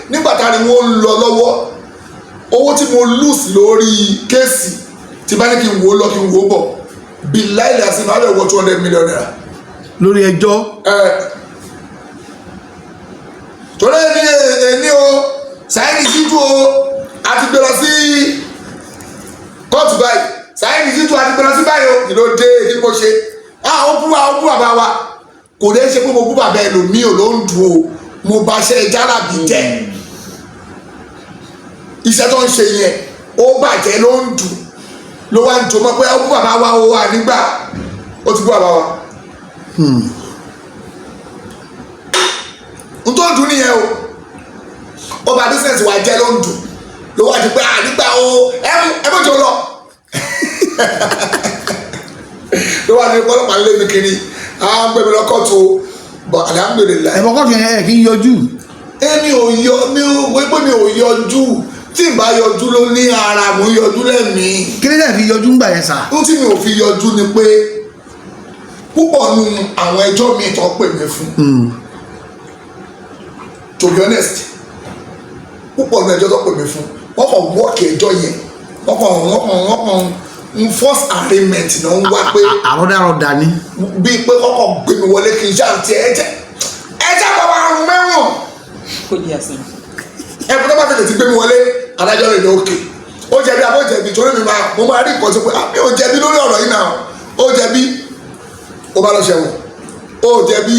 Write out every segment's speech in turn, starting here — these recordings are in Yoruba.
Nígbà tá a ní wọ́n ń lọ lọ́wọ́, owó tí mo lose lórí case, tí bá ní kí n wò ó lọ, kí n wò ó bọ̀, billahi àti máa lè wọ ₦200 million. Lórí ẹjọ́? Ẹ torí ẹni o, Saheed Shittu o, a ti gbé lọ sí kóòtù báyìí. Saheed Shittu, a ti gbé lọ sí báyìí o. Kí ló dé? Kí ni mo ṣe? Ah, ó bú wa, ó bú bàbá wa. Kò dé ṣe pé mo bú bàbá ẹlòmíì ò ló ń dùn o. Mo bá ṣe jálàbí jẹ́, iṣẹ́ tó ń ṣe yẹn ó bàjẹ́ ló ń dùn, ló wá ń jò mọ́ pé ó bú bàbá wa o. Wà nígbà ó ti bú bàbá wa, n tó ń dùn nìyẹn o. Ó bà business wa jẹ́ ló ń dùn, ló wá di pé ànígbà o, ẹ ẹ mọ̀jọ lọ, ló wá ní ọlọ́pàá lé mi kiri, à ń gbé mi lọ kóòtù o. But alhamdulillahi. Ẹ̀fọ́ kóòtù yẹn, ẹ̀ kí ń yọjú? Èmi ò yọ, mi ò wípé mi ò yọjú. Tí n bá yọjú ló ní ara, mò ń yọjú lẹ́mìí. Kí ló dé fi yọjú ń gbà yẹn sà? Ohun tí mi ò fi yọjú ni pé púpọ̀ nu àwọn ẹjọ́ mi tó pè mí fún, to be honest, púpọ̀ nu ẹjọ́ tó pè mí fún, wọ́n kàn wọ́ọ̀kì ẹjọ́ yẹn, wọ́n kàn ń force arraignment náà ń wá pé Àrọ́dàrọ́dà ni. Bíi pé wọ́n kàn gbé mi wọlé kí n ṣáà ti ẹ jẹ́ ẹ jẹ́ bàbá àrùn mẹ́wọ̀n. Kò ní àsìn. Ẹ̀bùn tó bá tẹ̀lé ti gbé mi wọlé, adájọ́ lè ní òkè ó jẹ̀bi àbó jẹ̀bi, torí mi máa mo máa rí nǹkan tó pé àmì ò jẹ̀bi lórí ọ̀rọ̀ yìí náà. Ó jẹ̀bi, ó bá lọ ṣẹ̀wọ̀n. Ó jẹ̀bi,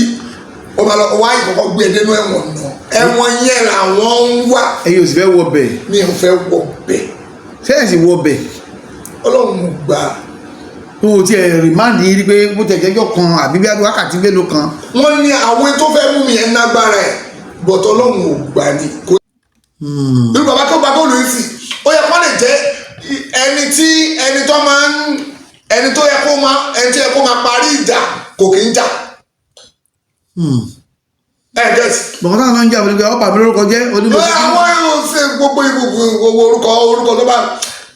ó bá lọ wá ìkọ̀kọ̀ gbé e dénú ẹ̀wọ̀n náà. Ẹ̀wọ̀n yẹn làwọn ń wá. Ẹ̀yin ò sì fẹ́ wọ bẹ̀? Mi ò fẹ́ wọ bẹ̀. Ṣé ẹ̀ sì wọ bẹ̀? Ọlọ́run ò gbà. Wọn ò tiẹ̀ remand yín rí pé bó tẹ̀ jẹ́jọ́ kan àbí bí wákàtí mélòó kan? Wọ́n ní àwọn tó fẹ́ mú mi ẹ̀ nágbára ẹ̀, but Ọlọ́run ò gbà ní. Kò irú bàbá tó gba bọ́ọ̀lù yìí sí, ó yẹ kó lè jẹ́ ẹni tí ẹni tó máa ń ẹni tó yẹ kó máa ẹni tó yẹ kó máa parí ìjà, kò kì í jà. Ẹ gẹ́sì. Bọ̀kọ́ táwọn náà ń jà wọlé pé ọba mi lórúkọ jẹ́ onímọ̀. Àwọn yóò ṣe gbogbo gbogbo orúkọ tó bá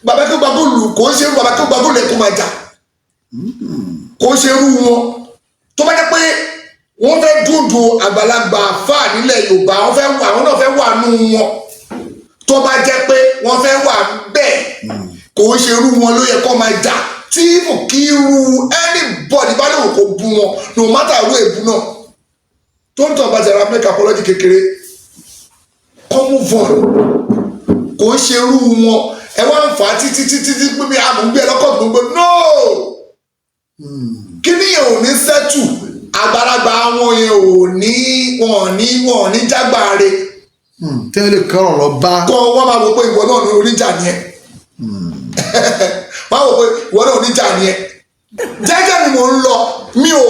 bàbá tó gba bọ́ọ̀lù, kò ń ṣe irú bàbá tó gba bọ́ọ̀lù ẹ̀ kó máa jà, kò ń ṣe irú wọn. Tó bá jẹ́ pé wọ́n fẹ́ dúndùn àgbàlagbà fáà nílẹ̀ Yorùbá, wọ́n fẹ́ àwọn náà fẹ́ wà nù wọn. Tó bá jẹ́ pé wọ́n fẹ́ wà bẹ́ẹ̀, kò ń ṣe irú wọn ló yẹ kó máa jà. Tí kò kí irú anybody bá lè wò kó bú wọn, no matter irú èbú náà tó ń tàn, bá ti ra make apology kékeré, kó move on. Kò ń ṣe irú wọn. Ẹ wá ń fà á títí títí tí pé mi àmú gbé ẹ lọ́kọ̀ tó ń gbé no, kí níyẹn ò ní settle. Àgbàlagbà wọn yẹn ò ní wọn ò ní jágbáre. Tí wọ́n lè kọ́rọ̀ lọ bá. Kọ́ wọ́n máa wò pé ìwọ náà ní oníjà ni ẹ. Wọ́n á wò pé ìwọ náà oníjà ni ẹ. Jẹ́jẹ́ mi mò ń lọ, mi ò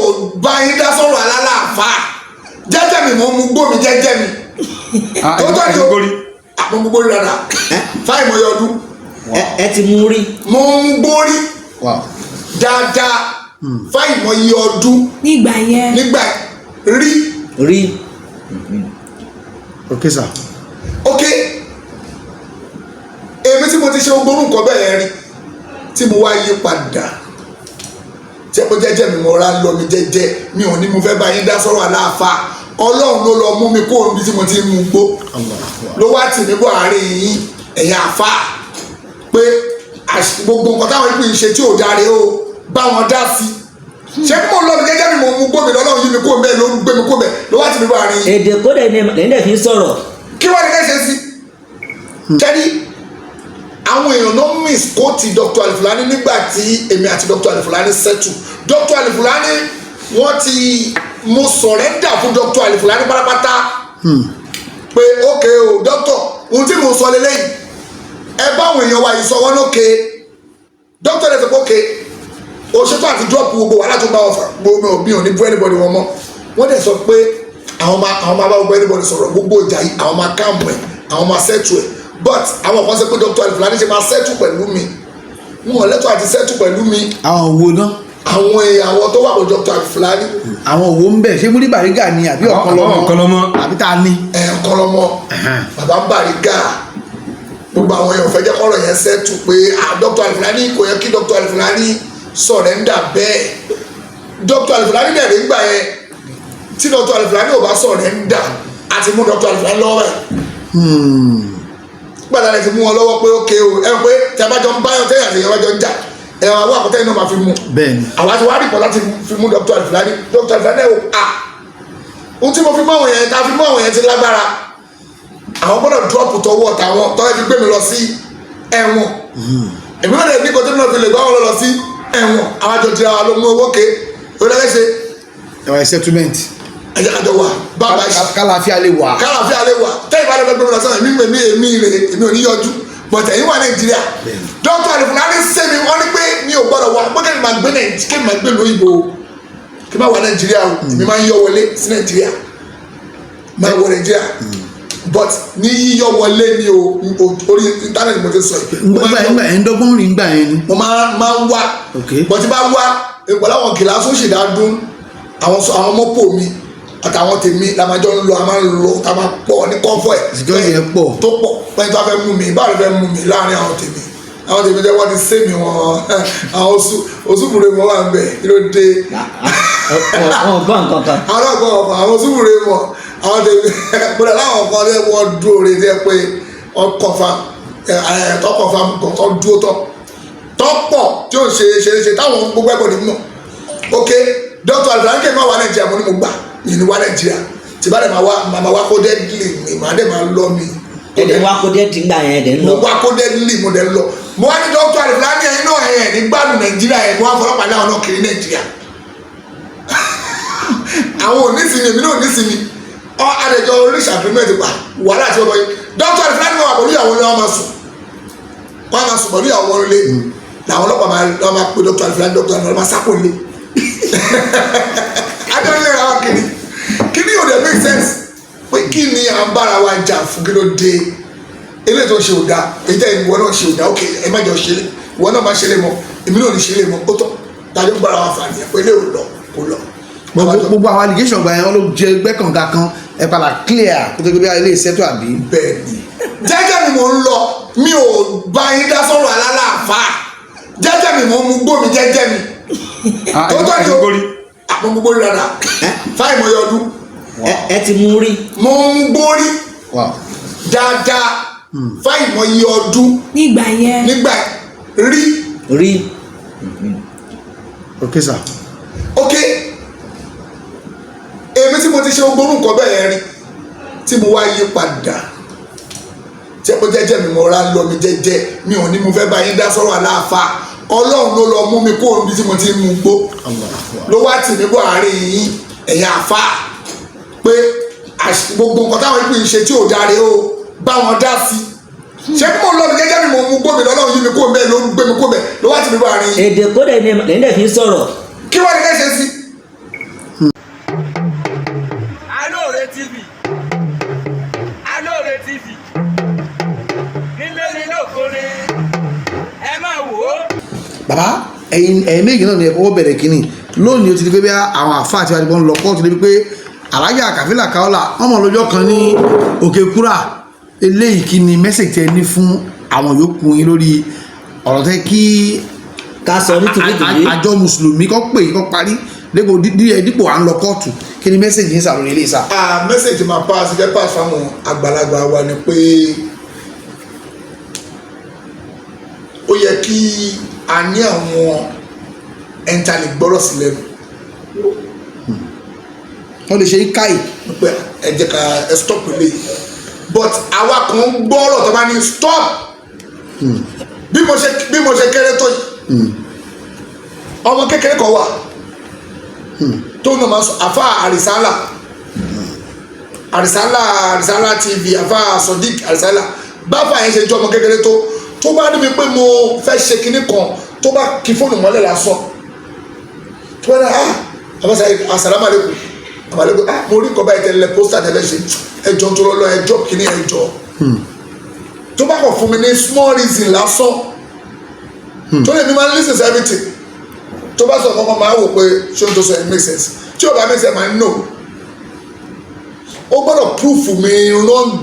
bá yín dá sọ̀rọ̀ alálàáfáà. Jẹ́jẹ́ mi mò ń mú gbó mi jẹ́jẹ́ mi. Tó tọ́jú mo mú gbórí dáadáa fáìmọ̀ ọdún. Ẹ ti mú rí? Mo ń mú gbórí dáadáa fáìmọ̀ ọdún. Nígbà yẹn? Nígbà rí. Rí. Ok sir. Ok, èmi tí mo ti ṣe gbogbo nǹkan bẹ́ẹ̀ yẹn rí, tí mo wá yí padà, tí mo jẹ́jẹ́ mi, mo ra lọ mi jẹ́jẹ́, mi ò ní mo fẹ́ bá yín dá sọ́rọ̀ aláàfáà. Ọlọ́run ló lọ mú mi kó níbi tí mo ti ń mu gbó, ló wá tì mí bọ̀ àárín yín ẹ̀yin àfáà, pé gbogbo nǹkan táwọn ìpín ṣe tí ò dáre o, bá wọn dá sí. Ṣé kí mo lọ mi jẹ́jẹ́ mi, mo mú gbó mi lọ́lọ́run yí mi kó bẹ́ẹ̀, ló ń gbé mi kó bẹ́ẹ̀, ló wá tì mí bọ̀ àárín yín. Èdè kódà ní lẹ́yìn dẹ̀ fi ń sọ̀rọ̀. Kí wọ́n ní ká ṣe sí kẹ́rí? Àwọn èèyàn náà misquote Dr. Alifulani. Nígbà tí èmi àti Dr. Alifulani settle, Dr. Alifulani, wọ́n ti mo surrender fún Dr. Alifulani pátápátá pé ok o, doctor, ohun tí mo sọ lélẹ́yìí, ẹ bá àwọn èèyàn wa yìí sọ wọ́n lókè. Doctor lè sọ pé ok o, ṣètò àti drop gbogbo wàhálà tó bá wọn fà. Gbogbo mi ò ní bú anybody wọn mọ́. Wọ́n dẹ̀ sọ pé àwọn máa bá gbogbo anybody sọ̀rọ̀, gbogbo ìjà yìí àwọn máa calm ẹ̀, àwọn máa settle ẹ̀. But àwọn kan sọ pé Dr. Alifulani ṣe máa settle pẹ̀lú mi, wọn ò lẹ́tọ̀ọ́ àti settle pẹ̀lú mi. Àwọn wo náà? Àwọn èèyàn, àwọn tó wà pẹ̀lú Dr. Alifulani. Àwọn wo ń bẹ̀? Ṣé Múrí Bàrígà ni àbí Ọ̀kanlọ́mọ? Ọ̀kanlọ́mọ. Àbí tá a ní? Ẹ̀, Ọ̀kanlọ́mọ, bàbá ń Bàrígà, gbogbo àwọn èèyàn fẹ́ jẹ́ kọ́rọ̀ yẹn settle pé ah, Dr. Alifulani, kò yẹ kí Dr. Alifulani surrender bẹ́ẹ̀. Dr. Alifulani dẹ̀ rí gbà yẹn, tí Dr. Alifulani ò bá surrender, àti mú Dr. Alifulani lọ́wọ́ ẹ̀. Gbàdá rẹ̀ ti mú wọn lọ́wọ́ pé ókè o, ẹ pé tí a bá jọ ń báyọ̀ tẹ́yà àti ìyẹn bá jọ ń jà, ẹ wà wá àkọ́tẹ́ iná máa fi mú. Àwa ti wá rí pọ̀ láti fi mú Dr. Alifulani. Dr. Alifulani ẹ̀ wò, à ohun tí mo fi mú àwọn yẹn, tá a fi mú àwọn yẹn ti lágbára, àwọn gbọ́dọ̀ drop tọwọ́ tàwọn tọ́wọ́ fi gbé mi lọ sí ẹ̀wọ̀n. Èmi náà lè ní kó tó náà fi lè gbá wọn lọ sí ẹ̀wọ̀n. Àwọn àjọ tira wa ló mú owó ké ó lẹ́fẹ̀ẹ́ ṣe. Ẹwà settlement. Ẹ jẹ́ ká jọ wà bàbá yìí. Kálàáfíà lè wà. Kálàáfíà lè wà. Tẹ́yìn bá lọ́dọ̀ gbé mi lọ sọ́nà, èmi èmi èmi rè, èmi ò ní yọjú, but ẹ̀yin wà Nàìjíríà. Dr. Alifulani sẹ́mi, wọ́n ní pé mi ò gbọ́dọ̀ wà, pé kí n máa gbé Nàìjíríà, kí n máa gbé lóyìnbó, kí n máa wà Nàìjíríà o. Èmi máa ń yọ wọlé sí Nàìjíríà, máa wọ Nàìjíríà, but ní yíyọ wọlé ni o, orí internet mo ti sọ yìí. Mo máa ń yọ Ngbà ẹ̀ ń dọ́gbọ́n rìn gbà yẹn ni. Mo máa ń wá. But tí bá wá pẹ̀lú àwọn kìláàsì òṣèdádún, àwọn mọ́pò mi àtàwọn tèmi la máa jọ ń lọ, a máa ń lọ, tá a máa pọ̀ ní convoy. Security yẹn pọ̀. Tó pọ̀ pẹ́ẹ́n tó a fẹ́ mú mi, báwo ló fẹ́ mú mi láàrin àwọn tèmi? Àwọn tèmi jẹ́ wọ́n ti sé mi wọn, àwọn oṣù wọn wà ń bẹ̀, kí ló dé? Wọn gbọ́ nǹkan kan. Àwọn ọgbọ́n ọ̀fọ̀, àwọn oṣùkúrẹ́ mọ̀, àwọn tèmi gbọ́dọ̀ láwọn kan tẹ́ wọ́n dúró re, tẹ́ pé ọkọ̀fà ẹ̀ tọkọ̀fà kan tó dúró tọ́ tọ́pọ̀ tí ó ṣe ṣe ṣe táwọn gbogbo ẹ̀bọ̀dì mọ̀. Ok, Dr. Alifulani máa wà Nàìjíríà, mo ní mo gbà mí ní wà Nàìjíríà, tí bá dẹ̀ máa wá, màá wá codedly ni, màá dẹ̀ máa lọ mi. Ẹ̀dẹ̀ wá kó dé tí gbà yẹn, ẹ̀dẹ̀ ń Mo lọ. wá codedly, mo dẹ̀ lọ. Mo wá ní Dr. Alifulani, ẹ̀yin náà ẹ̀ ní gbádùn Nàìjíríà ẹ̀. Mo wá fọlọ́pàá láwọn náà kiri Nàìjíríà, àwọn ò ní sinmi, èmi náà ò ní sinmi. Ọ adẹjọ oríṣi agreement pa wàhálà tí wọ́n bọ yìí. Dr. Alifulani wà pẹ̀lú ìyàwó ni wọ́n máa sùn, wọ́n máa sùn pẹ̀lú ìyàwó wọn lé, làwọn ọlọ́pàá máa pe Dr. Alifulani, Dr. Alifulani máa sápò lé adéwọlé ra wa kiri kiri. Yóò dẹ̀ make sense pé kí ni à ń bára wa jà fún? Kí ló dé? Eléyìí tó ń ṣe ò dáa, èyí tẹ́ ìwọ náà ṣe ò dáa. Ok, ẹ má jọ ṣe lé, ìwọ náà má ṣe lé mọ́, èmi náà ò ní ṣe lé mọ́. Ó tọ́ tàbí ń bára wa fà nìyẹn pé eléyìí ò lọ, kò lọ. Gbogbo àwọn allegation gbà yẹn, wọ́n ló jẹ gbẹ́kànga kan, ẹ padà clear kó tó gbé bí ilé iṣẹ́ tó àbí. Bẹ́ẹ̀ ni, jẹ́jẹ́ mi mò ń lọ, mi ò bá yín dá sọ̀rọ̀ alálàáfà. Jẹ́jẹ́ mi mò ń mú gbó mi jẹ́jẹ́ mi. Ah, Tó tọ́ ni ẹ o. gbórí. Mo mú gbórí rárá fáìmọ̀ yọ ọdún. Ẹ ti mú rí. Mo ń gbórí dáadáa fáìmọ̀ yọ ọdún. Nígbà yẹn. Nígbà rí. Rí. Ok sir. Ok, èmi tí mo ti ṣe gbogbo nǹkan bẹ́ẹ̀ yẹn rí, tí mo wá yí padà, tí ẹ pé jẹ́jẹ́ mi mo ra lọ mi jẹ́jẹ́, mi ò ní mo fẹ́ bá yín dá sọ́rọ̀ aláàfáà. Ọlọ́run ló lọ mú mi kó níbi tí mo ti ń mu gbó, ló wá tì mí bọ̀ àárín yín ẹ̀yin àfáà, pé gbogbo nǹkan táwọn ìpín ṣe tí ò dáre o, bá wọn dá sí. Ṣé kí mo lọ mi jẹ́jẹ́ mi, mo mú gbó mi lọ́lọ́run yí mi kó mẹ́, ló ń gbé mi kó mẹ́, ló wá tì mí bọ̀ àárín yín. Èdè kódà ní lẹ́yìn dẹ̀ fi ń sọ̀rọ̀. Kí wọ́n ní ká ṣe sí. Alóore TV, Alóore TV, nílé ní lókore, ẹ máa wò ó. Bàbá, ẹ̀yin méjì náà ni ẹ kọ́kọ́ bẹ̀rẹ̀ kínní. Lónìí, ó ti di pé bí àwọn àfáà àti àdìgbọ́n lọ kóòtù débi pé alájà Kàfílà Kaola ọmọ lọ́jọ́ kan ní Òkè Kúrà. Eléyìí, kí ni message tẹ ní fún àwọn yòókù yín lórí ọ̀rọ̀ tẹ kí Ká sọ nítorí tòbí. Àjọ mùsùlùmí kọ́ pè kọ́ parí dípò dípò à ń lọ kóòtù? Kí ni message yín sàlórí eléyìí sà? Ah, message máa pass, fẹ́ pass fáwọn àgbàlagbà wa ni pé ó yẹ kí a ní àwọn ẹ̀ńtà lè gbọ́rọ̀ sí lẹ́nu. Wọ́n lè ṣe é káì. Pé ẹ jẹ́ ká ẹ stop ilé, but àwa kan ń gbọ́rọ̀ tó bá ní stop. Bí mo ṣe kéré tó yìí, ọmọ kékeré kan wà tó náà máa sọ, àfa àrísálà, àrísálà, àrísálà TV, àfa Sodiq àrísálà. Báfà yẹn ṣe jọ ọmọ kékeré tó, tó bá níbi pé mo fẹ́ ṣe kinní kan, tó bá kí fóònù mọ́lẹ̀ lásán, tó bá ní, "Ah, abasa, asalaamu aleykum, abaleykum, ah, mo rí nǹkan báyìí tẹ́lẹ̀, poster tẹ́lẹ̀ ṣe, ẹjọ́ tó lọ́lọ́, ẹjọ́ kìíní, ẹjọ́." Tó bá kàn fún mi ní small reason lásán, tó lè mi máa ń listen to everything tó bá sọ kankan, máa wò pé ṣé o tó sọ ẹ make sense. Tí o bá make sense, máa ń no, ó gbọ́dọ̀ proof mi wrong,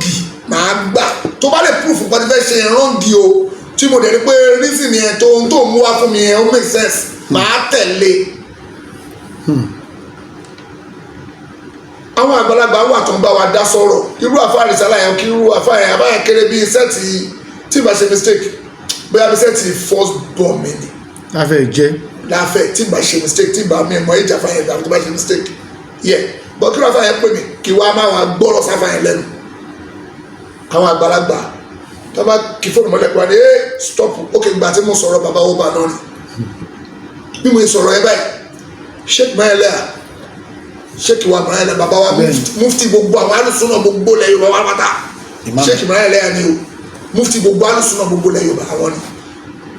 máa gbà. Tó bá lè proof nǹkan tí fẹ́ ṣe wrong o, tí mo dẹ̀ rí pé reason yẹn tó ń tó mú wá fún mi yẹn ó make sense, máa tẹ̀lé. Àwọn Àwọn àgbàlagbà wà tó ń bá wa dá sọ̀rọ̀. Irú àfa àrísàlà yẹn, kí irú àfa yẹn, àfa yẹn kéré bíi set tí ìbá ṣe mistake, bóyá bíi set first born mi ni. Láfẹ̀ jẹ́. Láfẹ̀, tí ìbá ṣe mistake, tí ìbá mi mọ ìjà àfa yẹn tàbí tí ìbá ṣe mistake yẹ bọ́, kí ló àfa yẹn pè mí kí wàá máa wà gbọ́rọ̀ sáfà yẹn lẹ́nu. Àwọn àgbàlagbà tó bá kí fóònù mọ́lẹ̀ pa ni, ẹ stop. Ok, gbà tí mo sọ̀rọ̀ bàbá wo bá lọ́rin, bí mo sọ̀rọ̀ yẹn báyìí, Sheikh Mayele, Sheikh wa Mayele, bàbá wa, mufti gbogbo àwọn alùsùnà gbogbo lẹ Yorùbá wa pátá. Imam. Sheikh Mayele ni o, mufti gbogbo alùsùnà gbogbo lẹ Yorùbá. Àwọn ni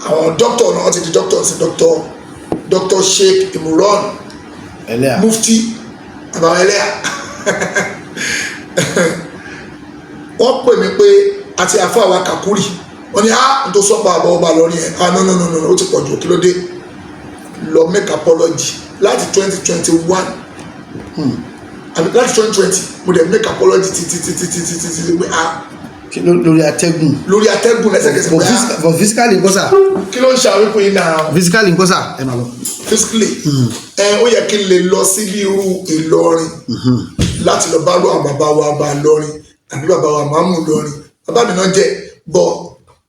àwọn doctor náà, wọ́n ti di doctor sí, doctor Sheikh Imran Ẹlẹ́à. Mufti bàbá ẹlẹ́yà. Wọ́n pè mí pé àti àfọ àwa kàkúrì, wọ́n ní, ah, n tó sọ́pọ̀ àbọ̀ ọba lọ́rí ẹ̀, ah, no, no, no, no, ó ti pọ̀ jù. Kí ló dé? Lọ make apology láti 2021 àbí láti 2020. Mo dẹ̀ make apology títí títí títí títí pé ah. Ṣé lórí atẹ́gùn? Lórí atẹ́gùn lẹ́sẹ̀kẹsẹ̀ for pé ah. For physically nǹkan sà? Kí ló ń ṣe àwọn ipò yìí náà? Physically nǹkan sà, ẹ máa lọ. Physically, ẹ ó yẹ kí n lè lọ sí bí irú Ìlọrin láti lọ bá rú àwọn bàbá wa bá lọrin àbí bàbá wa máàmù lọrin. Bàbá mi náà jẹ, but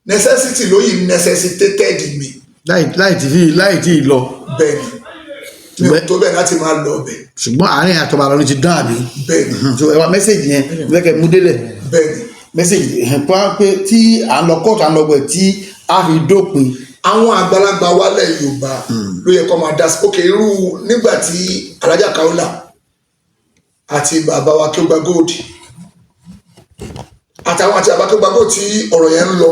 necessity ló yìí necessitated mi. Láì tí ì lọ. Bẹ́ẹ̀ ni, mi ò tó bẹ́ẹ̀ láti máa lọ ọbẹ̀. Ṣùgbọ́n àárín àtọ́ba lọ́rin ti dán, àbí? Bẹ́ẹ̀ ni. So ẹ wá message yẹn, mo fẹ́ kẹ́ mú délẹ̀. Bẹ́ẹ̀ ni. Message pa pé tí à ń lọ kóòtù, à ń lọ gbẹ tí a fi dópin. Àwọn àgbàlagbà wálẹ̀ Yorùbá ló yẹ kó máa dá sí. Ok, irú nígbà tí Alhaja Kaola àti bàbá wa kí ó gba gold, àtàwọn àti bàbá kí ó gba gold, tí ọ̀rọ̀ yẹn ń lọ,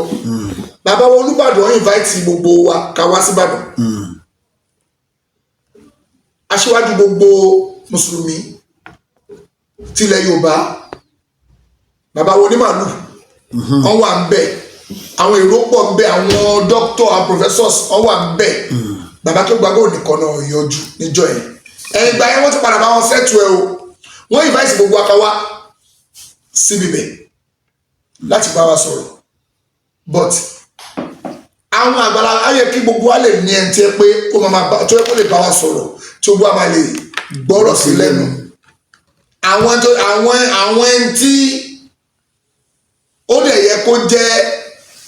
bàbá wa Olúbàdàn invite gbogbo wa ká wá síbàdàn. Aṣíwájú gbogbo mùsùlùmí tilẹ̀ Yorùbá, bàbá wa onímàlúù, wọ́n wà ń bẹ̀, àwọn èrò pọ̀ ń bẹ̀, àwọn doctor and professors wọ́n wà ń bẹ̀. Bàbá tó gbàgbọ́ nìkan náà yọjú níjọ́ yẹn. Ẹ̀yìn ìgbà yẹn, wọ́n ti padà bá wọn settle ẹ̀ o. Wọ́n invite gbogbo akawa síbi bẹ̀ láti bá wa sọ̀rọ̀, but àwọn àgbàlá ayẹ kí gbogbo wa lè ní ẹni tí ẹ pé ó máa bá tó yẹ kó lè bá wa sọ̀rọ̀, tí gbogbo wa máa lè gbọ́rọ̀ sí lẹ́nu. Àwọn tó àwọn ẹni tí ó dẹ̀ yẹ kó jẹ́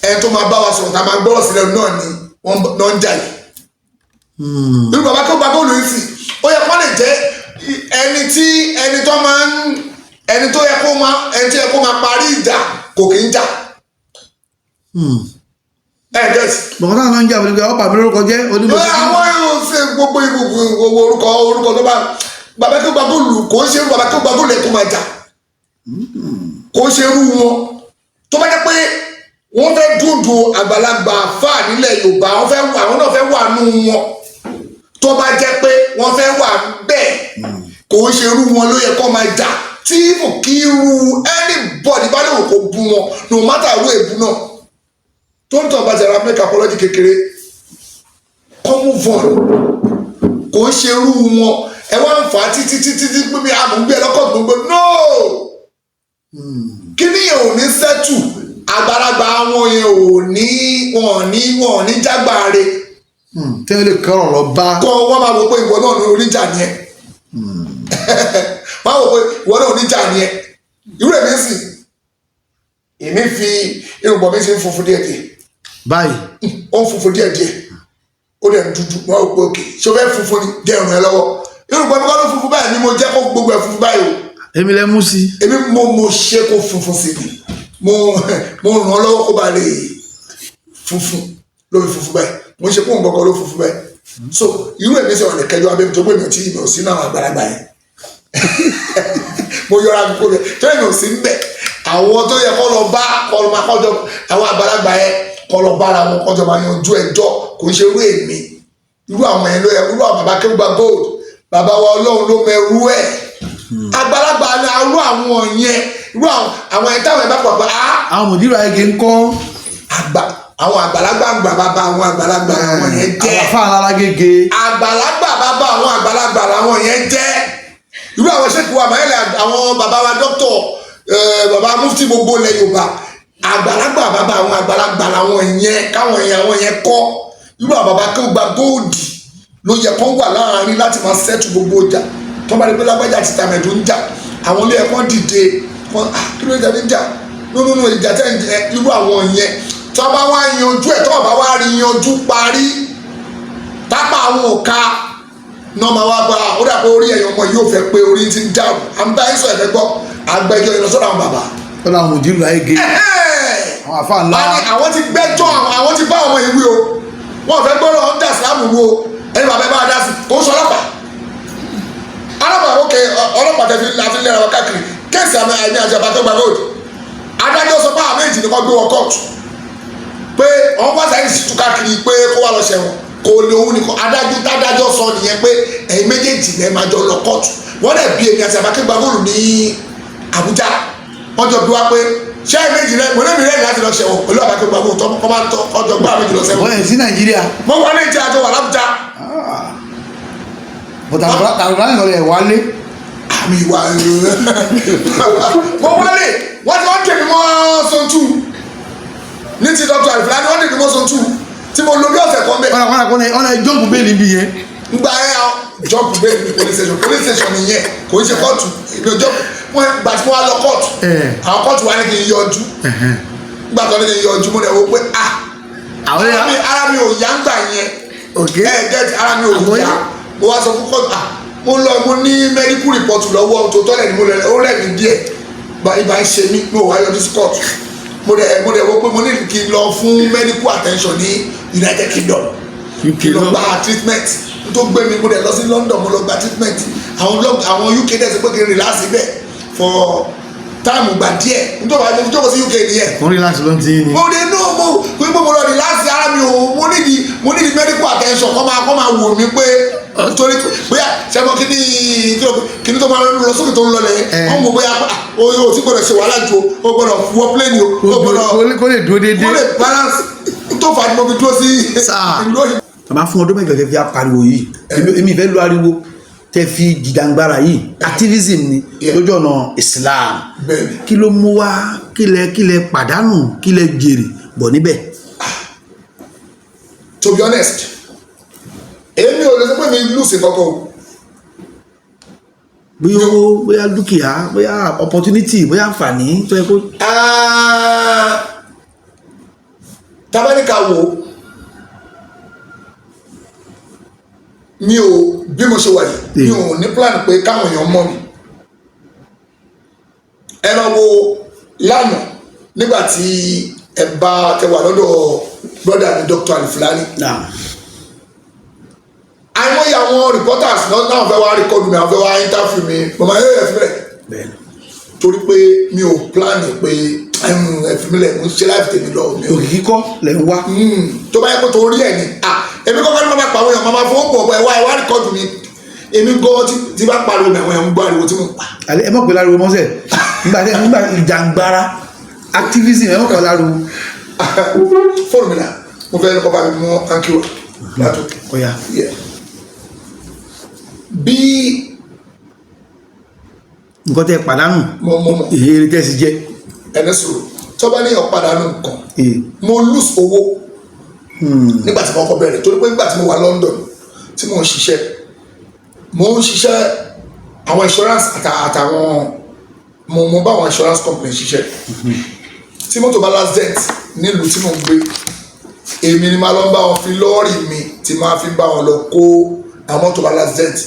ẹni tó máa bá wa sọ̀rọ̀, tá a máa gbọ́rọ̀ sí lẹ́nu náà ni wọ́n náà ń jà yìí. Irú bàbá tó gba góòlù yìí sì, ó yẹ kó lè jẹ́ ẹni tí ẹni tó máa ń ẹni tó yẹ kó máa ẹni tó yẹ kó máa parí ìjà, kò kì í jà. Ẹ gẹ́sì. Bọ̀kọ́ táwọn náà ń jà wọ́n ní pé ọba mi lórúkọ jẹ́ onímọ̀. Àwọn yóò ṣe gbogbo gbogbo orúkọ tó bá bàbá tó gba góòlù, kò ń ṣe irú bàbá tó gba góòlù ẹ̀ kó máa jà, kò ń ṣe irú wọn. Tó bá jẹ́ pé wọ́n fẹ́ dúndùn àgbàlagbà fáà nílẹ̀ Yorùbá, wọ́n fẹ́, àwọn náà fẹ́ wà nù wọn. Tó bá jẹ́ pé wọ́n fẹ́ wà bẹ́ẹ̀, kò ń ṣe irú wọn ló yẹ kó máa jà. Tí kò kí irú anybody bá lè wò kó bú wọn, no matter irú èbú náà tó ń tàn, bá ti ra make apology kékeré, kó move on. Kò ń ṣe irú wọn. Ẹ wá ń fà á títí títí tí pé mi àmúgbé ẹ lọ́kọ̀ gbogbo no, kíní yẹn ò ní settle. Àgbàlagbà wọn yẹn ò ní wọn ò ní jágbáre. Tí wọ́n lè kọ́rọ̀ lọ bá. Kọ́ wọ́n máa wò pé ìwọ náà ní oníjà ni ẹ, máa wò pé ìwọ náà oníjà ni ẹ. Irú èmi sì, èmi fi irùngbọ̀n mi ṣe ń funfun díẹ̀díẹ̀. Báyìí. Ó ń funfun díẹ̀díẹ̀, ó dẹ̀ ń dúdú. Wọ́n rò pé òkè ṣé o fẹ́ funfun ni díẹ̀ ràn ẹ́ lọ́wọ́. Irùngbọ̀n mi kọ́ ló funfun báyìí ni mo jẹ́ kó gbogbo ẹ̀ funfun báyìí o. Èmi lẹ mú sí. Èmi mo ṣe kó funfun sí ni, mo ràn án lọ́wọ́ kó ba lè funfun ló fi funfun báyìí. Mo ń ṣe kó nǹkan kan ló funfun báyìí. So irú èmi sọ̀rọ̀ lè kẹjọ abẹ́mi tó pé mi ò tí mi ò sí náà àgbàlagbà yẹn. Mo yọra mi kó bẹ tó èmi ò sí ń bẹ̀. Àwọn tó yẹ kó lọ bá kó lọ máa kọjọ, àwọn àgbàlagbà yẹn kó lọ bára wọn kọjọ máa yanjú ẹjọ́. Kò ń ṣe irú èmi, irú àwọn yẹn ló yẹ, irú àwọn bàbá kéwùgbà gold, bàbá wa Ọlọ́run ló mẹrú ẹ̀, àgbàlagbà ni irú àwọn yẹn, irú àwọn yẹn táwọn yẹn bá pọ̀ pé ah. Àwọn mùdírù ayége ń kọ́. Àgbà, àwọn àgbàlagbà àgbà bàbá àwọn àgbàlagbà àwọn yẹn jẹ́. Àwọn afáàlà alágége. Àgbàlagbà bàbá àwọn àgbàlagbà làwọn yẹn jẹ́. Irú àwọn sẹ́kù wa máyẹ̀lẹ̀, àwọn bàbá wa dókítọ̀, bàbá mufti gbogbo ilẹ̀ Yorùbá, àgbàlagbà bàbá àwọn àgbàlagbà làwọn yẹn, káwọn yẹn, àwọn yẹn kọ́. Irú àwọn bàbá kí ó gba gold ló yẹ kó wà láàárín láti máa settle gbogbo ọjà tó bá rí pé lágbájá àti tàmẹ̀dù ń jà. Àwọn ilé ẹ̀kọ́ dìde kan. Ah, kí ló dé tẹ̀lé jà? Nínú ìjà tẹ̀ ń jẹ irú àwọn yẹn, tó bá wá yanjú ẹ̀, tó bá wá rí yanjú parí, tápá àwọn òka náà máa wá bá ó dà pé orí ẹ̀yàn ọmọ yìí ò fẹ́ pé orí ti ń dàrú. À ń bá yín sọ ẹ̀fẹ́ gbọ́, àgbẹjọ́ yìí lọ sọ́dọ̀ àwọn bàbá. Lọ́dọ̀ àwọn òdìrú láyé gé, àwọn àfa ńlá. Wọ́n ní àwọn ti gbẹ́jọ́, àwọn ti bá ọmọ yìí wí o, wọ́n fẹ́ gbọ́dọ̀ ń dà sílámù wo ẹni bàbá ẹ bá dá sí. Kò ń sọ ọlọ́pàá, ọlọ́pàá ok, ọlọ́pàá tẹ fi láti lẹ́ra wọn káàkiri. Case àmì àmì àti àbá tó gba gold, adájọ́ sọ pé àwọn méjì ni wọ́n gbé wọn kóòtù, pé wọ́n wá sáyẹ́nsì tú káàkiri pé kó wá lọ ṣẹ̀wọ̀n, kò lè òun nìkan. Adájọ́ tádájọ́ sọ nìyẹn pé ẹ̀yin méjèèjì lẹ́ẹ̀ máa jọ lọ kóòtù. Wọ́n dẹ̀ bí èmi àti àbákẹ́gbà góòlù ní Àbújá, wọ́n jọ bí wá pé ṣé ẹ̀yin méjì rẹ, mo ní mi rẹ̀ láti lọ ṣẹ̀wọ̀n pẹ̀lú àbákẹ́gbà góòlù tó kọ́ máa tọ́ ọjọ́ gbá méjì lọ sẹ́wọ̀n. Wọ́n yẹn sí Nàìjíríà? Mo wà ní ìjà àjọ wà l'Ábújá. Bọ̀dà àlùfáà nìkan lè wálé. Àmì ìwà, mo wálé. Wọ́n ti wọ́n tẹ̀mí mọ́ Zone 2 ní ti Dr. Alifulani, wọ́n tẹ̀mí mọ́ Zone 2 tí mo lò bí ọ̀sẹ̀ kan bẹ́ẹ̀. Wọ́n náà jump bail bí yẹn. Ngba ẹ jump bail ní police station. Police station nìyẹn, kò ń ṣe kóòtù. Èmi ò jump. Wọ́n gbà tí mo wá lọ kóòtù, àwọn kóòtù wa ní kí n yọjú. Gbà tó ní kí n yọjú, mo dẹ̀ wò pé ah, àwọn ara mi, ara mi ò yá ń gbà yẹn. Ẹ get, ara mi ò Àwọn yá. Mo wá sọ fún kóòtù, ah, mo lọ, mo ní medical report lọ́wọ́ tó tọ́lẹ̀ ní mo lọ, ó rẹ̀ mí díẹ̀, ibà ń ṣe mí. Mo wá yọjú sí kóòtù. Mo dẹ̀ wò pé mo ní kí n lọ fún medical attention ní United Kingdom, kí n lọ gba treatment tó gbé mi. Mo dẹ̀ lọ sí London, mo lọ gba treatment. Àwọn UK dẹ̀ sọ pé kí n relax síbẹ̀ for time gbà díẹ̀ nítorí àwọn àti jókòó sí UK nìyẹn. Wọ́n relax ló ń tí ní. Mo dé no, mo pé mo lọ relax, ara mi ò, mo need medical attention, kọ́ máa wò mí pé torí bóyá sẹ́mo kí ni kí ni tó máa lọ sókè tó ń lọlẹ̀. Wọ́n mọ̀ bóyá ah, o yóò ti gbọ́dọ̀ ṣe wàhálà ju o, o gbọ́dọ̀ wọ plane o, o gbọ́dọ̀ kó lè dúró déédéé. Kó lè balance tó fà á ni mo fi dúró sí Sáà. ìlú òyìnbó. Bàbá, fún ọdún 8 tẹ fi apariwo yìí, èmi ìfẹ́ lu ariwo tẹ fi jìjàngbara yìí, activism ni lójú ọ̀nà Islam. Bẹ́ẹ̀ni. Kí ló mú wá? Kí lẹ pàdánù? Kí lẹ jèrè bọ̀ níbẹ̀? To be honest, èmi ò lè sọ pé mi lose kankan o. Bóyá owó, bóyá dúkìá, bóyá opportunity, bóyá àǹfààní tó yẹ kó. Ah, tabaníkà wo, mi ò, bí mo ṣe wà yìí, mi ò ní plan pé káwọn èèyàn mọ̀ mi. Ẹ máa wo lánàá nígbà tí ẹ bá tẹ wà lọ́dọ̀ brother mi Dr. Alifulani, àìmọye àwọn reporters náà náà fẹ́ wá record mi, àwọn fẹ́ wá interview mi. Màmá ẹ ẹ fi mílẹ̀, torí pé mi ò plan pé ẹ fi mílẹ̀, mo ń ṣe life tèmi lọ, mi ò Òkìkí kọ́ lẹ̀ ń wá. Tó bá yẹ kó torí ẹ̀ ni, ah, èmi kọ́kọ́ ní mo máa pa àwọn èèyàn, máa fowó pọ̀ bọ̀, ẹ wá record mi. Èmi gan tí bá pariwo mi, àwọn èèyàn ń gbọ́ ariwo tí mo pa. Àlẹ́, ẹ mọ̀ pé láriwo mọ́sẹ̀ nígbà tẹ nígbà ìjàngbara activism, ẹ mọ̀ pé láriwo. Fóònù mi là, mo fẹ́ kọ́ bá mi mú hanky wá látòkè. Ọ̀ya. Yeah. Bí Nǹkan tẹ pàdánù, mo mo mọ̀. Èrè tẹ́ sì jẹ. Ẹni sọ̀rọ̀ tó bá ní ọ̀padànù nǹkan, mo lose owó nígbà tí mo kọ́ bẹ̀rẹ̀, torí pé nígbà tí mo wà London tí mo ń ṣiṣẹ́, mo ń ṣiṣẹ́ àwọn insurance àtàwọn mo bá àwọn insurance company ṣiṣẹ́. Tí mọ́tò bá l'accident nílùú tí mo ń gbé, èmi ni máa lọ bá wọn fi lọ́ọ̀rì mi tí máa fi bá wọn lọ kó àwọn mọ́tò bá l'accident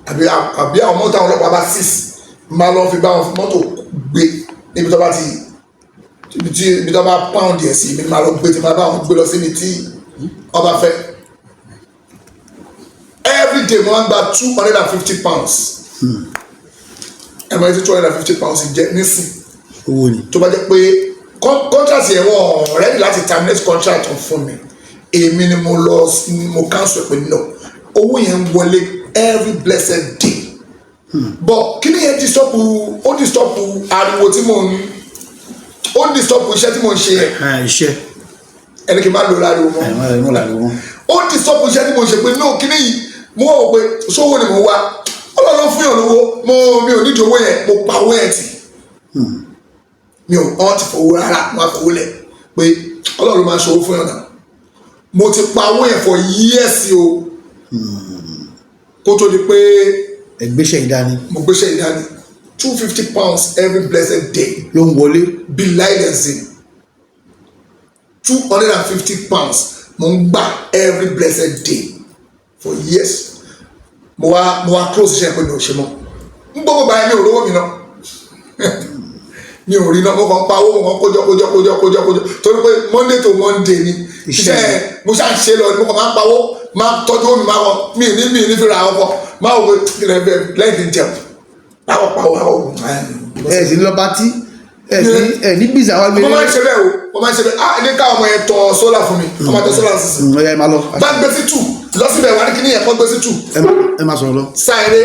àbí àwọn mọ́tò àwọn ọlọ́pàá bá seize, máa lọ fi bá wọn fi mọ́tò gbé níbi tó bá ti ibi tí ibi tó bá pound yẹn sí. Èmi ni máa lọ gbé tí máa bá wọn gbé lọ síbi tí wọ́n bá fẹ́. Every day mo máa ń gba £250. Ẹ mọ̀ ní £250 jẹ́ nísìn? Owó ni. Tó bá jẹ́ pé contract yẹn, wọ́n ready láti terminate contract fún mi, èmi ni mo lọ mo cancel pé no. Owó yẹn ń wọlé every blessed day, but kí ni yẹn disturb? Ó disturb ariwo tí mo ń, ó disturb iṣẹ́ tí mo ń ṣe yẹn. Iṣẹ́. Ẹni kì í má lò láriwo mọ́. Ẹ má láriwo mọ́. Ó disturb iṣẹ́ tí mo ń ṣe pé no, kí ni yìí? Mo wò pé sówó ni mo wá, Ọlọ́run ló fún yàn lówó. Mo mi ò nídìí owó yẹn, mo pa owó yẹn tì. Mi ò ọ́n ti fowó rárá, mo á fowó lẹ̀ pé Ọlọ́run ló máa ń ṣòwò fún yàn náà. Mo ti pa owó yẹn for years o, kó tó di pé Ẹgbẹ́sẹ̀ ìdání. Mo gbéṣẹ́ ìdání. £250 every blessed day. Ló ń wọlé. Bilailẹ̀sìn, £250 mo ń gbà every blessed day for years. Mo wá close iṣẹ́ pé mi ò ṣe mọ́. N gbogbo báyìí, mi ò rówó mi náà, mi ò rí náà. Mo kàn ń pa owó, mo kàn ń kójọ kójọ kójọ kójọ kójọ, torí pé Monday to Monday ni iṣẹ́. Mo ṣáà ń ṣe lọ ni. Mo kàn máa ń pawó, máa tọ́jú omi, máa wọ mi ní fi ra ọkọ, máa wọ pé kí lè fẹ́ lẹ́yìn tí ń jẹun, máa wọ pawó àwọn Ẹ sì ń lọ party, ẹ sì ẹ ní bísí àwọn Mo máa ń ṣe bẹ́ẹ̀ o, mo máa ń ṣe bẹ́ẹ̀. Ah, ní káwọn ọmọ yẹn tọ solar fún mi, ọmọ tọ solar sísìn. Ọ̀ya, ẹ máa lọ. Bá gbé sí tù lọ síbẹ̀ wà ní kíní yẹn kọ́ gbé sí tù. Ẹ máa sọ̀rọ̀ lọ. Sáré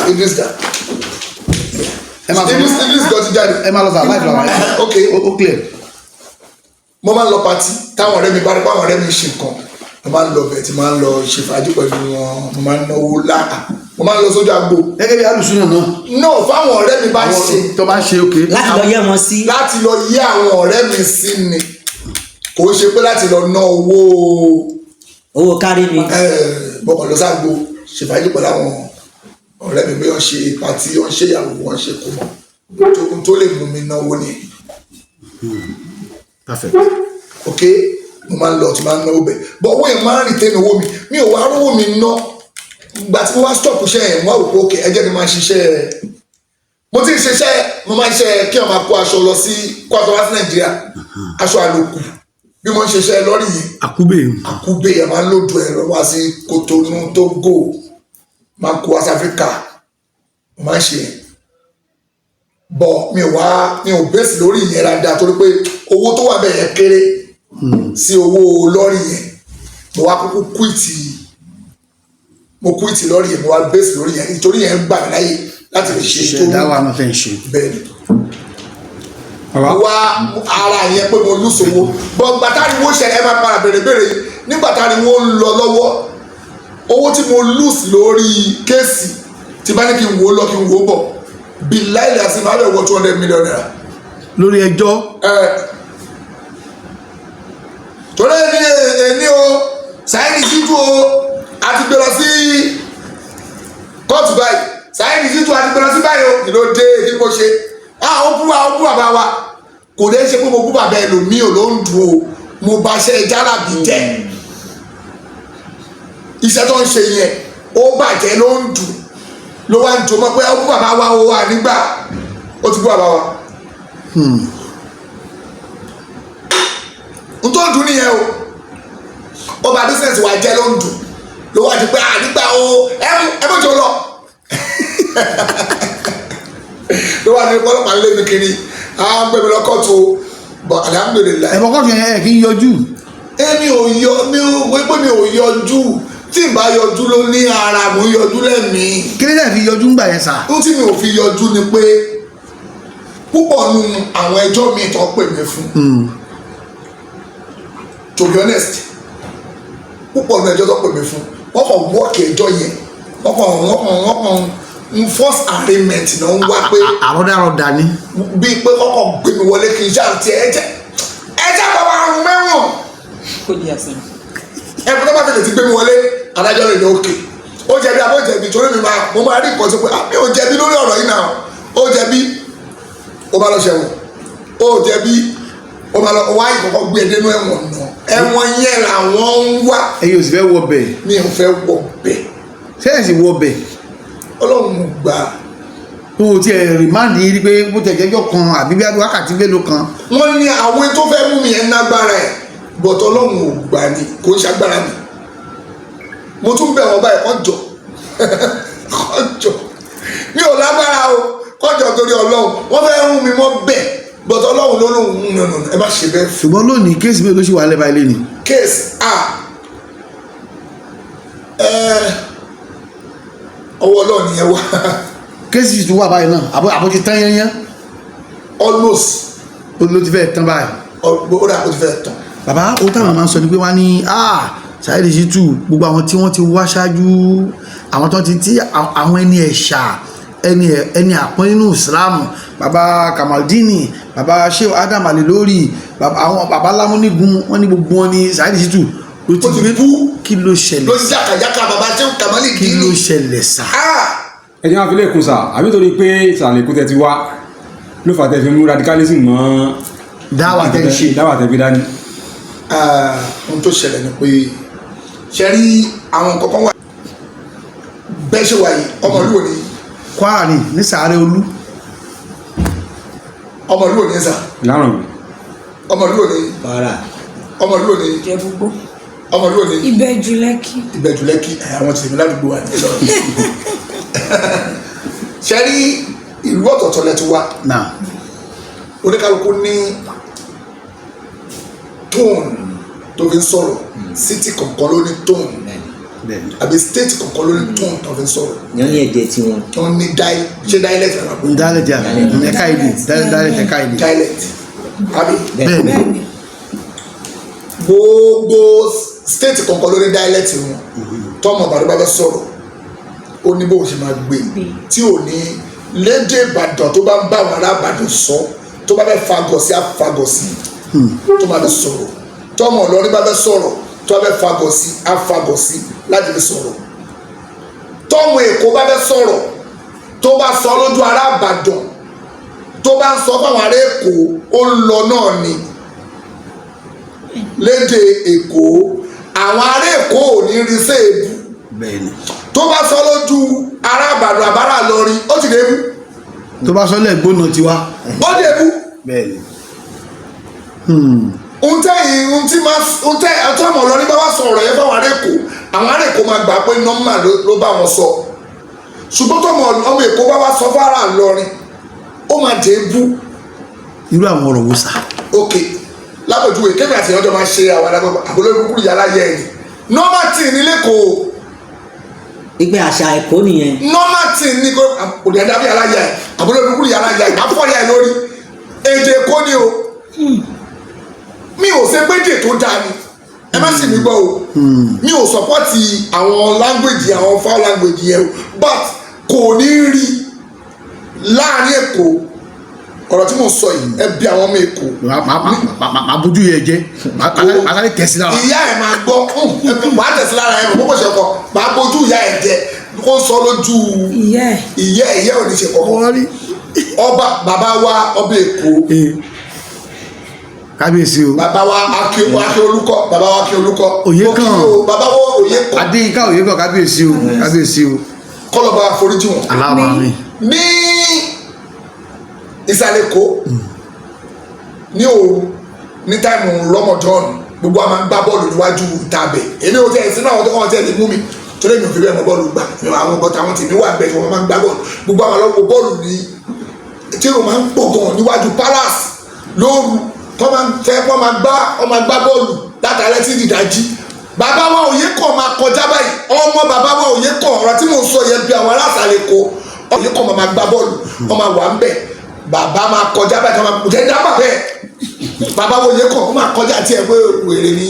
Idris dà. Ẹ máa sọ̀rọ̀. Idris gan ti jáde. Ẹ máa lọ sà, láì fìlà wáyé. Ok. Ó clear. Mo máa ń lọ party. Táwọn ọ̀rẹ́ mi bá rí pé àwọn ọ̀rẹ́ mi ṣe nǹkan, mo máa ń lọ bẹ̀, tí máa ń lọ ṣe fàájì pẹ̀lú wọn. Mo máa ń náwó láà, mo máa ń lọ sójú agbo. Gẹ́gẹ́ bí alùsùn náà. No, fáwọn ọ̀rẹ́ mi bá ṣe. Tó bá ń ṣe, ok. Láti lọ yẹ wọn sí. Láti lọ yí àwọn ọ̀rẹ́ mi sí ni, kò ń ṣe pé láti lọ ná owó. Owó kárí mi. Mo kàn lọ ságbo ṣe fàájì pẹ̀lú àwọn ọ̀rẹ́ mi, bí wọ́n ṣe party, wọ́n ṣe ìyàwó, wọ́n ṣe kó mọ́ tó lè mú mi náwó ni. Perfect. Ok, mo máa ń lọ tí máa ń náwó bẹ̀, but owó yẹn máa ń retain owó mi. Mi ò wá rówó mi ná. Gbà tí mo wá stop iṣẹ́ yẹn, mo wá wò pé ok, ẹ jẹ́ kí n máa ṣiṣẹ́. Mo ti ń ṣiṣẹ́, mo máa ń ṣe kí wọ́n máa kó aṣọ lọ sí, kó aṣọ wá sí Nàìjíríà, aṣọ àlòkù, bí mo ń ṣiṣẹ́ lọ́rì yìí. Àkúbè. Àkúbè ẹ̀ máa ń lòdù ẹ̀rọ wá sí Kotonu, Togo, máa ń kó wá sí Áfíríkà. Mo máa ń ṣe yẹn bọ̀, mi ò wá, mi ò base lórí ìyẹn dáadáa, torí pé owó tó wà bẹ́ẹ̀ yẹn kéré sí owó lọ́rì yẹn. Mo wá kúkú quit, mo quit lọ́rì yẹn, mo wá base lórí yẹn, nítorí yẹn ń gbà mí láyè láti lè ṣe tó Ṣe dáwà náà fẹ́ ń ṣe. Bẹ́ẹ̀ ni. Bàbá. Wá ara yẹn pé mo lùsòwò bọ́ gbàtàríwó ṣe, ẹ máa para bèrè bèrè yìí. Nígbà táriwo ń lọ lọ́wọ́, owó tí mo lose lórí case, tí bá ní kí n wò ó lọ, kí n wò ó bọ̀, bí láìlẹ̀ àti máa bẹ̀ wọ ₦200 million. Lórí ẹjọ́? Ẹ torí ẹni ẹni o, Saheed Shittu o, a ti gbé lọ sí kóòtù báyìí. Saheed Shittu, a ti gbé lọ sí báyìí o. Kí ló dé? Kí ni mo ṣe? Ah, ó bú wa, ó bú bàbá wa. Kò dé ṣe pé mo bú bàbá ẹlòmíì ò ló ń dùn o. Mo bá ṣe jálàbí jẹ́, iṣẹ́ tó ń ṣe yẹn ó bàjẹ́ ló ń dùn, ló wá ń jò mọ́ pé ó bú bàbá wa o. Wà nígbà ó ti bú bàbá wa, n tó ń dùn nìyẹn o. Ó bà business wa jẹ́ ló ń dùn, ló wá di pé à nígbà o, ẹ mú ẹ mọ̀jọ lọ, ló wá ní ọlọ́pàá lé mi kiri, à ń gbé mi lọ kóòtù o. But alhamdulillahi. Ẹ̀fọ́ kọ́ọ̀tù yẹn, ẹ̀ kí ń yọjú. Èmi ò yọ, mi ò wípé mi ò yọjú. Tí n bá yọjú ló ní ara, mò ń yọjú lẹ́mìí. Kí ló dé fi yọjú ń gbà yẹn sà? Ohun tí mi ò fi yọjú ni pé púpọ̀ nu àwọn ẹjọ́ mi tó pè mí fún, to be honest, púpọ̀ nu ẹjọ́ tó pè mí fún, wọ́n kàn wọ́ọ̀kì ẹjọ́ yẹn, wọ́n kàn ń force arraignment náà ń wá pé Àrọ́dàrọ́dà ni. Bíi pé kọ́kọ́ gbé mi wọlé kí n ṣáà tiẹ̀ ẹ jẹ́ bàbá àrùn mẹ́wọ̀n. Kò di àsìn. Ẹ̀fọn tó bá fi lè ti gbé mi wọlé, adájọ́ lè ní òkè, ó jẹ̀bi àbó jẹ̀bi, torí mi máa mo máa rí nǹkan tó pé, ah, mi ò jẹ̀bi lórí ọ̀rọ̀ yìí náà. Ó jẹ̀bi, ó bá lọ ṣẹ̀wọ̀n. Ó jẹ̀bi, ó bá lọ wá ìkọ̀kọ̀ gbé e dénú ẹ̀wọ̀n náà. Ẹ̀wọ̀n yẹn làwọn ń wá. Ẹ̀yin ò sì fẹ́ wọ bẹ̀. Mi ò fẹ́ wọ bẹ̀. Ṣé ẹ̀ sì wọ bẹ̀? Ọlọ́run mo gbà. Wọn ò tiẹ̀ remand yín rí pé bó tẹ̀ jẹ́jọ́ kan àbí bí wákàtí mélòó kan? Wọ́n ní àwọn tó fẹ́ mú mi yẹn nágbára ẹ̀, but Ọlọ́run ò gbà ní, kò ń ṣagbára mi. Mo tún bẹ̀ wọ́n báyìí, kọ́ jọ, kọ́ jọ, mi ò lágbára o, kọ́ jọ torí Ọlọ́run. Wọ́n fẹ́ mú mi mọ́ bẹ́ẹ̀, but Ọlọ́run ló lóun nù nù, ẹ má ṣe bẹ́ẹ̀. Ṣùgbọ́n lónìí, case mélòó ló ṣì wà lẹ́bàá ilé ni? Case a ẹ, ọwọ́ Ọlọ́run yẹn wá. Case tún wà báyìí náà, àbọ̀ ti tán yányán? Almost. Ó ló ti fẹ́ tán báyìí. Ó dà, kó ti fẹ́ tán. Bàbá, ohun táwọn máa ń sọ ni pé wọ́n á ní, ah, Saheed Shittu, gbogbo àwọn tí wọ́n ti wá ṣáájú, àwọn tó ti tí àwọn ẹni ẹ̀ṣà, ẹni àpọ́n nínú Islam, bàbá Kamaldini, bàbá Sheikh Adam Alilori, bàbá àwọn bàbá Lámúnígun, wọ́n ní gbogbo wọn ní Saheed Shittu ló ti Ó ti gbé bú. Kí ló ṣẹlẹ̀? Ló ń jàkàjàkà bàbá Sheikh Kamali Kí ló Dini. ṣẹlẹ̀ sà? Ah. Ẹ jẹ́ wá fi lè kún sà, àbí torí pé ìsàlẹ̀ Èkó tẹ ti wá ló fà tẹ fi mú radicalism mọ́ Dáwà tẹ́ ń ṣe. Dáwà tẹ fi dání. Ah, ohun tó ṣẹlẹ̀ ni pé, ṣe rí àwọn nǹkan kan wà bẹ́ẹ̀ ṣe wà yìí, ọmọ ìlú wo ni? Kwara ni, ní Sàárẹ̀ Olú. Ọmọ ìlú wo ni sà? Ìlànà mi. Ọmọ ìlú wo ni? Kwara. Ọmọ ìlú wo ni? Ìjẹ̀bú-Igbó. Ọmọ ìlú wo ni? Ìbẹ̀jú Lẹ́kì. Ìbẹ̀jú Lẹ́kì. Àwọn tèmi ládùúgbò wa ní Ìlọrin. Ṣe rí, ìlú ọ̀tọ̀ọ̀tọ̀ lẹ ti wá. Náà. Oníkálukú ní tone tó fi ń sọ̀rọ̀. City kọ̀ọ̀kan ló ní tone, Bẹ́ẹ̀ni. àbí state kọ̀ọ̀kan ló ní tone tó fi ń sọ̀rọ̀. Yẹn ní èdè tiwọn. Tó ní ṣé dialect rẹ̀ máa pè? Dialect yà, ẹ̀ka èdè, dialect, ẹ̀ka èdè. Dialect, àbí? Bẹ́ẹ̀ni. Bẹ́ẹ̀ni. Gbogbo state kọ̀ọ̀kan ló ní dialect wọn. Tọ́mọ Ìbàdàn bá fẹ́ sọ̀rọ̀, ó ní bóun ṣe máa gbé tí ò ní lédè Ìbàdàn. Tó bá ń bá àwọn ará Ìbàdàn sọ, tó bá fẹ́ fagọ̀ sí, àfagọ̀ sí tó máa fi sọ̀rọ̀. Tọ́mọ Ìlọrin bá fẹ́ sọ̀rọ̀, tó bá fẹ́ fagọ̀ sí, àfagọ̀ sí láti fi sọ̀rọ̀. Tọ́mọ Èkó bá fẹ́ sọ̀rọ̀, tó bá sọ lójú ará Ìbàdàn, tó bá ń sọ fáwọn ará Èkó, ó ń lọ náà ni lédè Èkó. Àwọn ará Èkó ò ní rí séèbù. Bẹ́ẹ̀ni. Tó bá sọ lójú ará Ìbàdàn àbárà lọrin, ó ti débú. Tó bá sọ lẹ́gbọ́nà tiwa. Ó débú. Bẹ́ẹ̀ni. Ohun tẹ́yìn, ohun tí máa, ohun tẹ́ ẹtọ́ ọmọ Ìlọrin bá wá sọ ọ̀rọ̀ yẹn fáwọn ará Èkó, àwọn ará Èkó máa gbà pé normal ló bá wọn sọ. Ṣùgbọ́n tó ọmọ Èkó bá wá sọ fára Ìlọrin, ó máa débú. Irú àwọn ọ̀rọ̀ wo sà? Ok, lápèjúwe, kémi àti ìyànjọ máa ṣe àwọn adágbọ́n àbúrò kúkúrú yàrá yẹ ẹ̀ normal thing ní lẹ́kọ̀ọ́. Ìgbẹ́ àṣà Èkó nìyẹn. Normal thing ní kò kò dẹ̀ dábìí aláya ẹ̀, àbúrò kúkúrú yàrá yẹ ẹ̀, àfọ̀yà ẹ̀ lórí èdè Èkó ni o. Mi ò ṣe pédè tó dáa ni, ẹ má sì mí gbọ́ o. Mi ò support àwọn language, àwọn foul language yẹn o, but kò ní rí láàrin Èkó. Ọ̀rọ̀ tí mò ń sọ yìí, ẹ bí àwọn ọmọ Èkó. Màá bójú yẹ jẹ, màá sáré tẹ̀sí lára. Ìyá ẹ̀ máa gbọ́, wàá tẹ̀sí lára ẹ̀ mọ̀ kókò ṣe kọ, máa bójú ìyá ẹ̀ jẹ kó sọ lójú Ìyá ẹ̀. Ìyá ẹ̀, ìyá ẹ̀ ò ní ṣe kọ́kọ́. Wọ́n rí. Ọba bàbá wa, ọba Èkó. Kábíyèsí o. Bàbá wa Akin Olúkọ, bàbá wa Akin Olúkọ. Òye Mo kí kan. o, bàbá wa òye kan. Adéyínká Òyekàn, kábíyèsí o, kábíyèsí o. Kọlọba àforíjì wọn. Aláwọ̀ mi. Ní ìsàlẹ̀ Èkó ní òru, ní time Ramadan, gbogbo a máa ń gbá bọ́ọ̀lù níwájú ìtàbẹ̀. Èmi ò tẹ̀ sínú àwọn tó kọ́ tẹ̀ lè mú mi torí èmi ò fi bẹ́ẹ̀ mọ bọ́ọ̀lù gbà. Èmi àwọn bọ́tà, àwọn tèmi wà bẹ́ẹ̀ tí wọ́n máa ń gbá bọ́ọ̀lù. Gbogbo àwọn lọ́wọ́ bọ́ọ̀lù ní tí ó máa ń pọ̀ gan níwájú palace lóru, tó máa ń tẹ́, wọ́n máa gbá bọ́ọ̀lù látàlẹ́ tí dìdájí. Bàbá wa òye kàn máa kọjá báyìí, ọmọ bàbá wa òye kàn. Ọ̀rọ̀ tí mò ń sọ yẹn, bí àwọn aláṣàlẹ̀ kó òye kàn máa gbá bọ́ọ̀lù, wọ́n máa wà ń bẹ̀. Bàbá máa kọjá báyìí, tó máa kò tẹ́ dábàá bẹ́ẹ̀. Bàbá wa òye kàn, wọ́n máa kọjá tí ẹ pé wèrè ni.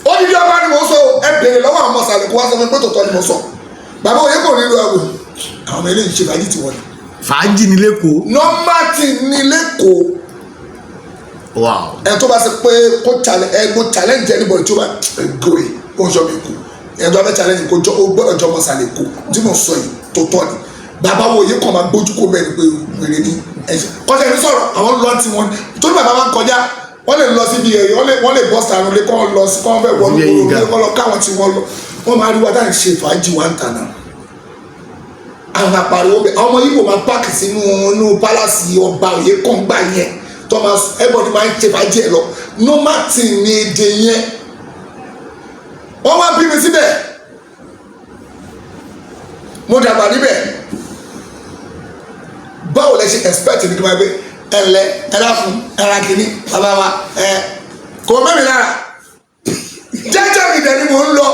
Ó ní bí ọba ni mò ń sọ. Ẹ bèrè lọ́wọ́ àwọn ọmọ sàlẹ̀ kó wá sọ fún mi pé tòótọ́ ni mo sọ. Bàbá òye kàn nílùú àwò, àwọn ọmọ eléyìí ṣe fàájì tiwọn ni. Fàájì ní lẹ́kọ̀ọ́. Normal thing ní lẹ́kọ̀ọ́. Wow. Ẹ tó bá ṣe pé kó challenge, ẹ kó challenge anybody tó bá go ẹ kó n sọ mi kú. Ẹ tó bá fẹ́ challenge, kó jọ, ó gbọ́dọ̀ jọ ọmọ sàlẹ̀ kó tí mo sọ yìí tó tọ́ ni. Bàbá wo yìí kàn máa gbójú kó mẹ́rin pé wèrè ni kọjá ẹni sọ̀rọ̀. Àwọn lọ tí wọn tó ní bàbá máa ń kọjá, wọ́n lè lọ síbi ẹ̀, wọ́n lè bọ́ sàrùn lé kọ́ lọ sí kọ́ fẹ́ wọnú Síbi ẹ̀yìn kúrò ga. kọ́ lọ káwọn tí wọ́n lọ. Wọ́n máa rí wa táà ń ṣe fàájì wa ń tà náà. Àwọn apariwo bẹ, àwọn ọmọ Yíbò máa park sínú inú palace ọba òye kan gbà yẹn, tó máa everybody máa ń ṣe fàájì ẹ lọ. Normal thing ní èdè yẹn. Wọ́n wá bí mi síbẹ̀, mo dàgbà níbẹ̀. Báwo lẹ ṣe expect ní kí n máa gbé ẹ ǹlẹ́, ẹ dákun, ẹ ra kìíní, bàbá wa ẹ kò mẹ́mi lára. Jẹ́jẹ́ mi dẹ̀ ni mò ń lọ.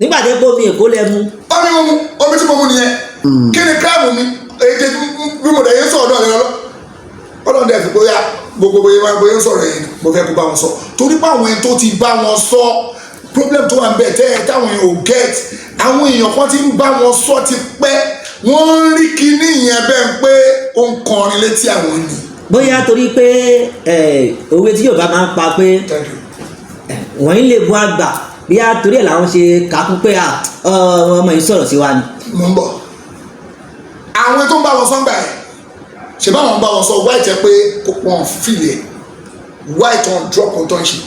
Nígbà tí omi Èkó lẹ mu. Omi mo mu, omi tí mo mu nìyẹn. Kí ni kíláàmù mi? Èdè bí mo dẹ̀ yẹn sọ̀rọ̀ náà lọ́lọ́. Ọlọ́run dẹ̀ fi bóyá gbogbo bóyá máa bóyá ń sọ̀rọ̀ yẹn ni mo fẹ́ kó bá wọn sọ, torí pé àwọn ẹni tó ti bá wọn sọ, problem tó wà ń bẹ̀ tẹ́ ẹ táwọn èèyàn ò get, àwọn èèyàn kan ti ń bá wọn sọ ti pẹ́, wọ́n ń rí kinní yẹn bẹ́ẹ̀ pé ó ń kọrin létí àwọn ni. Bóyá torí pé òwe tí Yorùbá máa ń pa pé Thank you. wọ́n ń lè gun àgbà, bóyá torí ẹ̀ làwọn ṣe kàkún pé ọmọ yìí sọ̀rọ̀ sí wa ni. Mo ń bọ̀. Àwọn tó ń bá wọn sọ ń gbà yẹn, ṣe báwọn ń bá wọn sọ wáì tẹ pé wọn fìlẹ̀, wáì tó ń drop ohun tó ń ṣe,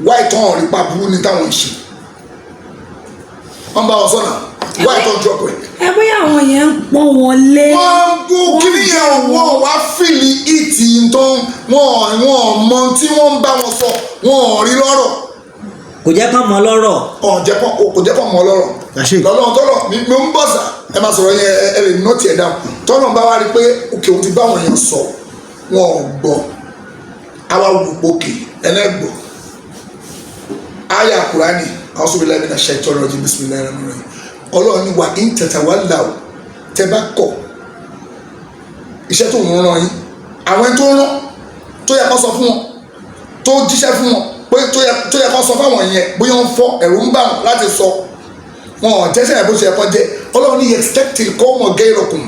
wáì tó ń rí pa burú ní táwọn ń ṣe. Wọ́n bá wọn sọ náà, wáì tó ń drop ẹ̀. Ẹ bóyá àwọn yẹn ń pọ́n wọn lé. Wọ́n bú kíní yẹn, wọ́n wá feel ìtì tó wọ́n mọ tí wọ́n ń bá wọn sọ, wọ́n ò rí lọ́rọ̀. Kò jẹ́ kán mọ lọ́rọ̀. Kò jẹ́ kán mọ̀ lọ́rọ̀. Yàṣẹ́. Lọ́lọ́run tọ́lọ̀ mi ń bọ̀ sà, ẹ máa sọ̀rọ̀ yẹn, ẹ lè note ẹ̀ down. Tọ́lọ̀ bá wá rí pé òkè òun ti bá àwọn èèyàn sọ, wọn ò gbọ́, àwa wù òkè ẹlẹ́gbọ̀ àyà Kùránì, àwọn sọ̀rọ̀ lẹ́nu náà ṣe tọrọ ọjọ́, bismillahir rahmanir rahim. Ọlọ́run ní wa in tatawallaw, tẹ bá kọ̀ iṣẹ́ tó ń rán yín, àwọn ẹni tó ń rán tó yẹ kó sọ fún wọn, tó jíṣẹ́ fún wọn pé tó yẹ kó sọ fáwọn yẹn, bóyá ń fọ ẹ̀rù ń bà wọ́n láti sọ, wọn ò jẹ́sẹ̀ ẹ̀ bó ṣe yẹ kó jẹ́. Ọlọ́run ní yastabdil qawman ghayrakum,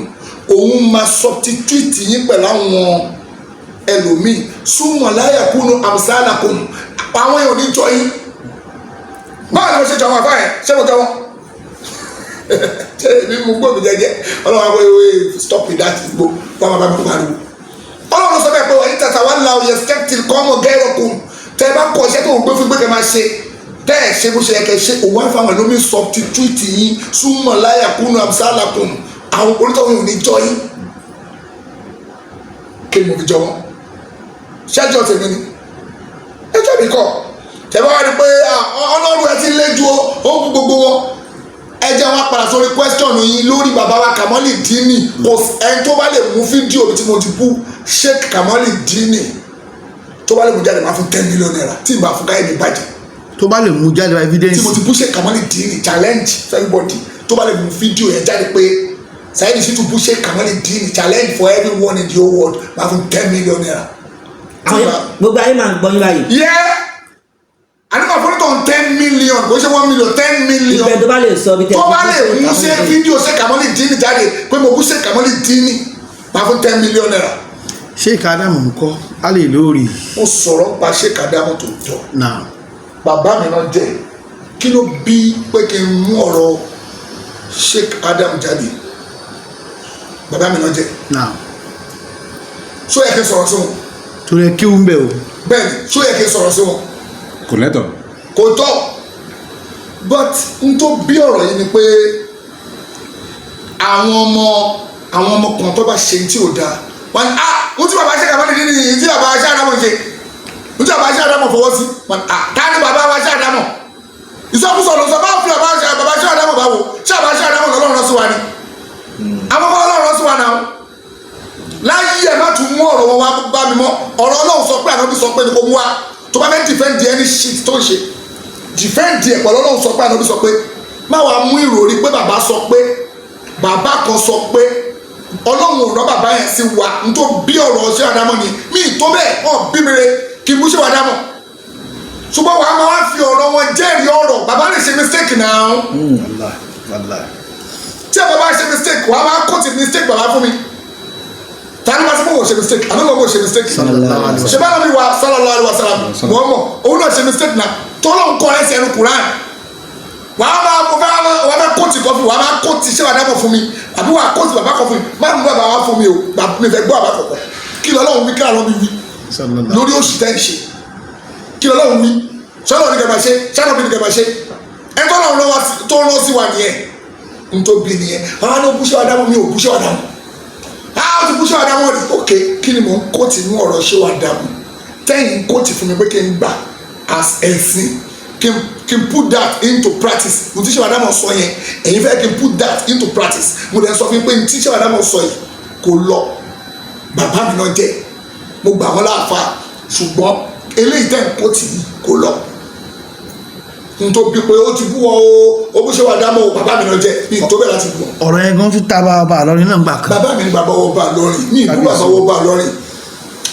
òun máa substitute yín pẹ̀lú àwọn ẹlòmíì, summa la yakunu amsalakum, àwọn èèyàn ò ní jọ yín. Báwo ni wọ́n ṣe jọ wọn àfáà yẹn? Ṣé mo jọ wọn? Ṣé èmi mú gbòmí jẹjẹ? Ọlọ́run àwọn ewé, stop with that igbó, wọn máa bá mi pariwo. Ọlọ́run sọ bẹ́ẹ̀ pé wọ́n yí tata wà láwù yastabdil qawman ghayrakum, tẹ́ ẹ bá kọ iṣẹ́ tó ń gbé fún gbé kẹ́ máa ṣe, tẹ́ ẹ ṣe bó ṣe yẹ kẹ́ ṣe, òun á fáwọn ẹlòmíì substitute yín, summa la yakunu amsalakum, àwọn onítọ̀hún ò ní jọ yín. Kí ni mo fi jọ wọn? Ṣẹ́jọ́ tèmi ni, ẹjọ́ mi kọ́. Tẹ́ bá wá rí pé ọlọ́run ẹ ti lé ju ó kú gbogbo wọn, ẹ jẹ́ wọn padà sórí question yín lórí bàbá wa Kamali Dini. Kò ẹni tó bá lè mú fídíò mi tí mo ti bú Sheikh Kamali Dini, tó bá lè mú jáde, máa fún ₦10 million. Tí ì bá fún, káyọ̀ mi bàjẹ́. Tó bá lè mú jáde wá, evidence. Tí mo ti bú Sheikh Kamali Dini, challenge for everybody, tó bá lè mú fídíò yẹn jáde pé Saheed Shittu bú Sheikh Kamali Dini, challenge for everyone in the whole world, máa fún ₦10 million. Gbogbo ayé máa ń gbọ́ yín báyìí. Yẹ àníkà fún tó 10 million, kò ṣe 1 million, 10 million. Ìgbẹ́ tó bá lè sọ bí tẹ̀. Tó bá lè mú ṣe fídíò Sheikh Kamali Dini jáde pé mo bú Sheikh Kamali Dini, máa fún ₦10 million. Sheikh Adamu ńkọ́? A lè lórí. Mo sọ̀rọ̀ pa Sheikh Adamu tó tọ́. Náà. Bàbá mi náà jẹ́. Kí ló bí pé kí n mú ọ̀rọ̀ Sheikh Adam jáde? Bàbá mi náà jẹ́. Náà. Ṣó yẹ kí n sọ̀rọ̀ sí wọn? Torí ẹ kéwù ń bẹ̀ o. Bẹ́ẹ̀ ni, ṣó yẹ kí n sọ̀rọ̀ sí wọn? Kò lẹ́tọ̀. Kò tọ́, but n tó bí ọ̀rọ̀ yìí ni pé àwọn ọmọ kan tó bá ṣe tí ò dáa, wọn ni, ah, n tí bàbá ṣe kàmá nìyí nìyí, tí bàbá ṣe àdámọ̀ ṣe, n tí bàbá ṣe àdámọ̀ fọwọ́ sí, wọn ni, ah, ta ni bàbá wa ṣe àdámọ̀? Ìsọkúsọ ló sọ. Báwo fi bàbá ṣe, bàbá ṣe àdámọ̀? Báwo ṣé bàbá ṣe àdámọ̀ lọ́lọ́run rán sí wa ni? Àwọn kọ́ lọ́lọ́run rán sí wa náà láyé. Ẹ̀ má tún mú ọ̀rọ̀ wọn wá bá mi mọ́. Ọ̀rọ̀ Ọlọ́run sọ pé, ànábì sọ pé ni kò mú wa. Tó bá fẹ́ defend any shit tó ń ṣe, defend ẹ̀ pẹ̀lú Ọlọ́run sọ pé, ànábì sọ pé. Má wàá mú ìròrí pé bàbá sọ pé, bàbá kan sọ pé, Ọlọ́run ò rán bàbá yẹn sí wa. N tó bí ọ̀rọ̀ ṣé àdámọ̀ ni mí tó bẹ́ẹ̀ ọ̀ bí mi re kí n bú ṣé wàá dámọ̀, ṣùgbọ́n wàá máa wá fi ọ̀rọ̀ wọn jẹ́rìí ọ̀rọ̀. Bàbá lè ṣe mistake náà. Wàláì, wàláì. Tí a bàbá ṣe mistake, wàá máa kó ti mistake bàbá fún mi. Ta ni wàá sọ pé wọ́n ṣe mistake? Àná wọ́n ṣe mistake. Sallallahu alaihi Ṣe bá lọ́mi wa sallallahu alaihi wasallam, wọ́n mọ̀ òun náà ṣe mistake náà, tọ́lọ́ ń kọ́ ẹsẹ̀ ẹnu Quran. Wàá máa mo fẹ́, wàá máa quote kan fún mi, wàá máa quote ṣé wàá dábọ̀ fún mi, àbí wàá quote bàbá kan fún mi. Má mú bàbá wá fún mi o. Bàbá mi fẹ́ gbọ́ bàbá kọ̀ọ̀kan. Kí lọ́lọ́run wí? Kí lọ́lọ́run wí? Sallallahu. Lórí òṣì tẹ́ ń ṣe, kí lọ́lọ́run wí? Sọ́lọ́ ní kẹ́ máa ṣe, sọ́lọ́ ní kẹ́ máa ṣe. Ẹ tọ́lọ́run lọ́wọ́ tó rán sí wa nìyẹn. N tó bí nìyẹn. Àwọn ní búṣẹ́ wa dámọ̀, mi ò búṣẹ́ wa dámọ̀. Ah, ó ti búṣẹ́ wa dámọ̀ rí. Ok, kí ni mò ń quote inú ọ̀rọ̀ ṣé wa dámọ̀ tẹ́yìn quote fún mi pé kí n gbà as ẹ̀sìn, kí n put that into practice? Mo ti ṣe wa dámọ̀ sọ yẹn, ẹ̀yin fẹ́ kí n put that into practice. Mo dẹ̀ sọ fún yín pé n tí ṣe wa dámọ̀ sọ yìí kò lọ. Bàbá mi náà jẹ́, mo gbà wọ́n láàfa, ṣùgbọ́n eléyìí tẹ̀ ń quote yìí kò lọ. N tó bí pé ó ti bú wọn o, ó bú ṣé wàá dámọ̀ o, bàbá mi náà jẹ́, mi tó bẹ́ẹ̀ láti bú wọn. Ọ̀rọ̀ yẹn gan tún ta bá bá lọ́rin náà gbà kan. Bàbá mi ni bàbá wọn bá lọrin, mi ìbú bàbá wọn bá lọrin.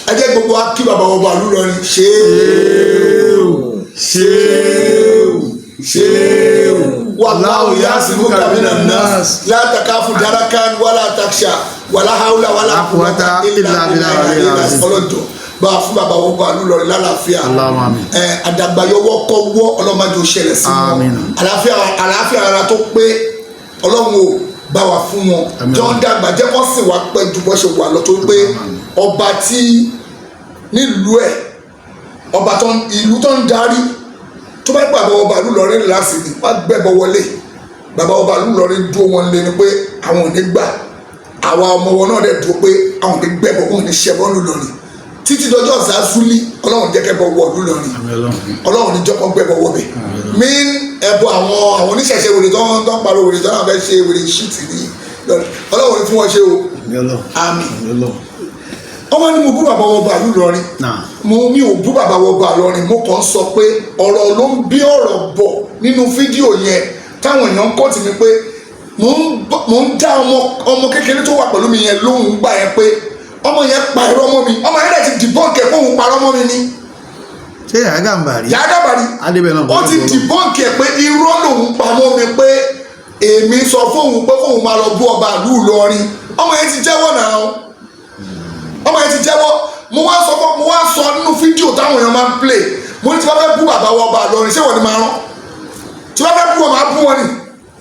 Ẹ jẹ́ gbogbo wa kí bàbá wọn bá lù lọrin. Ṣéèwù, ṣéèwù, ṣéèwù. Wallahu ya'simuka minan nas la takafu darakan wala taksha wala hawla wala quwwata illa billahi al-azim. Ọlọ́jọ́ bá a fún bàbá wọn bá lù lọrin lálàáfíà. Allahumma amin. Ẹ àdàgbàyọwọ́ kọ́wọ́, ọlọ́mọdé ò ṣẹlẹ̀ sí wọn. Àmín. Àlàáfíà, àlàáfíà ara tó pé, Ọlọ́run ò Bá wa fún wọn jọ ń dàgbà, jẹ́ kó sì wá pẹ́ ju bó ṣe wà lọ, tó pé ọba tí nílùú ẹ̀, ọba tó ìlú tó ń darí, tó bá gbà bá ọba ìlú Ìlọrin láti ní wọ́n gbẹ́bọ wọlé. Bàbá ọba ìlú Ìlọrin dúró wọn lé ni pé àwọn ò ní gbà. Àwa ọmọ wọn náà dẹ̀ dúró pé àwọn ò ní gbẹ́bọ, wọn ò ní ṣẹbọ ní Ìlọrin títí dọjọ́ Zazuli. Ọlọ́run jẹ́ kẹ́bọ wọ ìlú Ìlọrin, Ọlọ́run ní jọ́kọ́ gbẹ́bọ wọ bẹ̀ mí. Ẹbọ àwọn oníṣẹ̀ṣe wèrè tó ń pariwo wèrè tó náà fẹ́ ṣe wèrè ṣìtì ní Ìlọrin, Ọlọ́run ní fún wọn ṣe o. Àmín. Ọmọ ni mo bú bàbá wọn bá ìlú Ìlọrin. Mo mi ò bú bàbá wọn bá Ìlọrin. Mo kàn ń sọ pé ọ̀rọ̀ ló ń bí ọ̀rọ̀ bọ̀ nínú fídíò yẹn táwọn èèyàn kọ́ tì mí pé mo ń dá ọmọ kékeré tó wà pẹ̀lú mi yẹn lóhùn gbà yẹn pé ọmọ yẹn pa irọ́ mọ́ mi. Ọmọ yẹn dẹ̀ ti debunk ẹ̀ pé òun parọ́ mọ́ mi ni. Ṣé Yàyà Gàmbàrí? Yàyà Gàmbàrí. Adébẹ̀ náà. Ó ti debunk ẹ̀ pé irọ́ lòun pa mọ́ mi, pé èmi sọ fóun pé kóun máa lọ bú ọba ìlú Ìlọrin. Ọmọ yẹn ti jẹ́wọ́ náà, ọmọ yẹn ti jẹ́wọ́. Mo wá sọ nínú fídíò táwọn èèyàn máa ń play, mo ní tí wọ́n fẹ́ bú bàbá wa ọba Ìlọrin, ṣé wọ́n ni máa rán? Tí wọ́n fẹ́ bú wọn, máa bú wọn ni.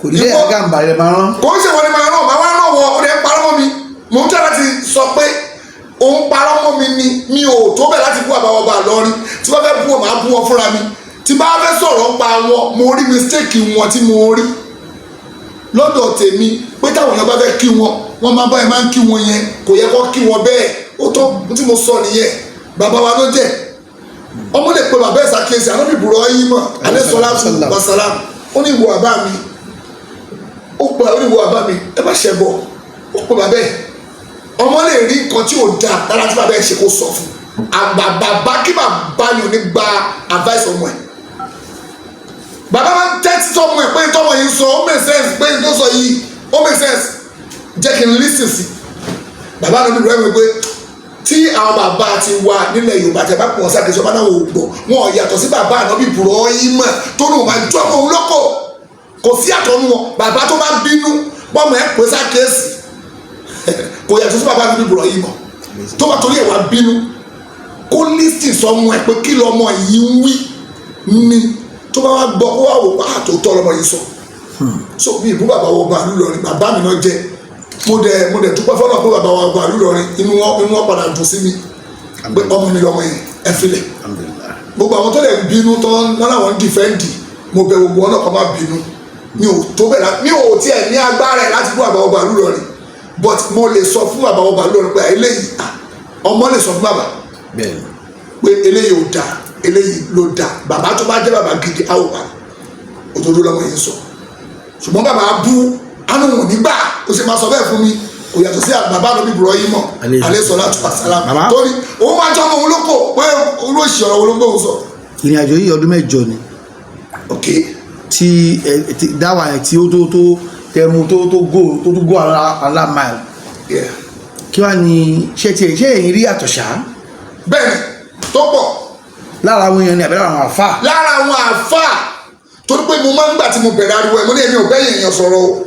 Kò ní Yàyà Gàmbàrí rẹ̀ máa rán. Kò ń ṣe wọ́n ni máa rán, máa wá rán wọ. Ó dẹ̀ ń parọ́ mọ́ mi. Mò ń tẹ́ láti sọ pé òun parọ́ mọ́ mi ni. Mi ò tó bẹ̀ láti bú bàbá wa ọba Ìlọrin. Tí wọ́n fẹ́ bú wọn, máa bú wọn fúnra mi. Tí bá fẹ́ sọ̀rọ̀ pa wọn, mo rí mistake wọn tí mo rí lọ́dọ̀ tèmi pé táwọn èèyàn bá fẹ́ kí wọn, wọ́n máa bá ẹ máa ń kí wọn yẹn, kò yẹ kó kí wọn bẹ́ẹ̀. Ó tó tí mo sọ nìyẹn. Bàbá wa ló jẹ́. Ọmọ lè pe bàbá ẹ̀ sàkíyèsí. Ànábì Ibrahim alayhi salatu wasalam, ó ní ìwọ bàbá mi, ó pe, ó ní ìwọ bàbá mi, ẹ má ṣẹbọ. Ó pe bàbá ẹ̀. Ọmọ lè rí nǹkan tí ò dáa lára tí bàbá ẹ̀ ṣe, kó sọ fún àgbà. Bàbá kí bàbá ni ò ní gba advice ọmọ ẹ̀. Bàbá máa ń tẹ́tí sọmọ ẹ̀ pé tọmọ yìí sọ, ó make sense, pé tó sọ yìí, ó make sense, jẹ́ kí n listen sí. Bàbá mi rẹ̀ wí pé tí àwọn bàbá ti wà nílẹ̀ Yorùbá, tẹ bá pọ̀ sáà kìí náà wò gbọ́ wọn ò yàtọ̀ sí bàbá ànábì Ibrahim tó lóun máa jọ́ ọmọ òun lóko. Kò sí àtọ́nu wọn. Bàbá tó bá bínú bọ́mọ ẹ̀ pé sákèésì, kò yàtọ̀ sí bàbá ànábì Ibrahim tó bá torí ẹ̀ wá bínú. Kó listen sọmọ ẹ̀ pé kí lọmọ yìí ń wí ni. Tó bá wá gbọ́, kó wá wò pé àtòtọ́ lọmọ yìí sọ. So mi ìbú bàbá wọ bàálù lọrin, bàbá mi náà jẹ. Mo dẹ̀ dúpẹ́ fọlọ́ pé bàbá wa bàálù lọrin, inú wọn padà dùn sí mi pé ọmọ mi lọmọ yẹn, ẹ filẹ̀. Gbogbo àwọn tó lè bínú tán wọn làwọn ń defend, mo bẹ̀ gbogbo wọn náà kọ́ máa bínú. Mi ò tó bẹ̀, mi ò tiẹ̀ ní agbára ẹ̀ láti bú bàbá wa bàálù lọrin, but mo lè sọ fún bàbá wa bàálù lọrin pé eléyìí, ọmọ lè sọ fún bàbá pé eléyìí ò dáa, eléyìí ló dáa. Bàbá tó bá jẹ́ bàbá gidi, á ò bá òdodo lọmọ yẹn sọ. Ṣùgbọ́n bàbá bú ánú wọn nígbà ó ṣe máa sọ bẹ́ẹ̀ fún mi, kò yàtọ̀ sí bàbá ànábì Ibrahim alayhi salatu wassalam torí òun máa jọ́ ọmọ òun lóko pé olóòṣì ọ̀rọ̀ wo ló ń gbóhùn sọ. Ìrìn àjò yìí, ọdún 8 ni. Ok. Tí ẹ ti dáwà yẹn tí ó tó tẹmu tó go tó go ala mile. Kí wàá ní ṣé tiẹ̀ ṣé èyí rí àtọ̀ṣá? Bẹ́ẹ̀ni, tó pọ̀. Lára àwọn èèyàn ni àbí lára àwọn àfà? Lára àwọn àfà, torí pé mo máa ń gbà tí mo bẹ̀rẹ̀ ariwo ẹ̀, mo ní èmi ò bẹ́yìn èèyàn sọ̀rọ̀ o.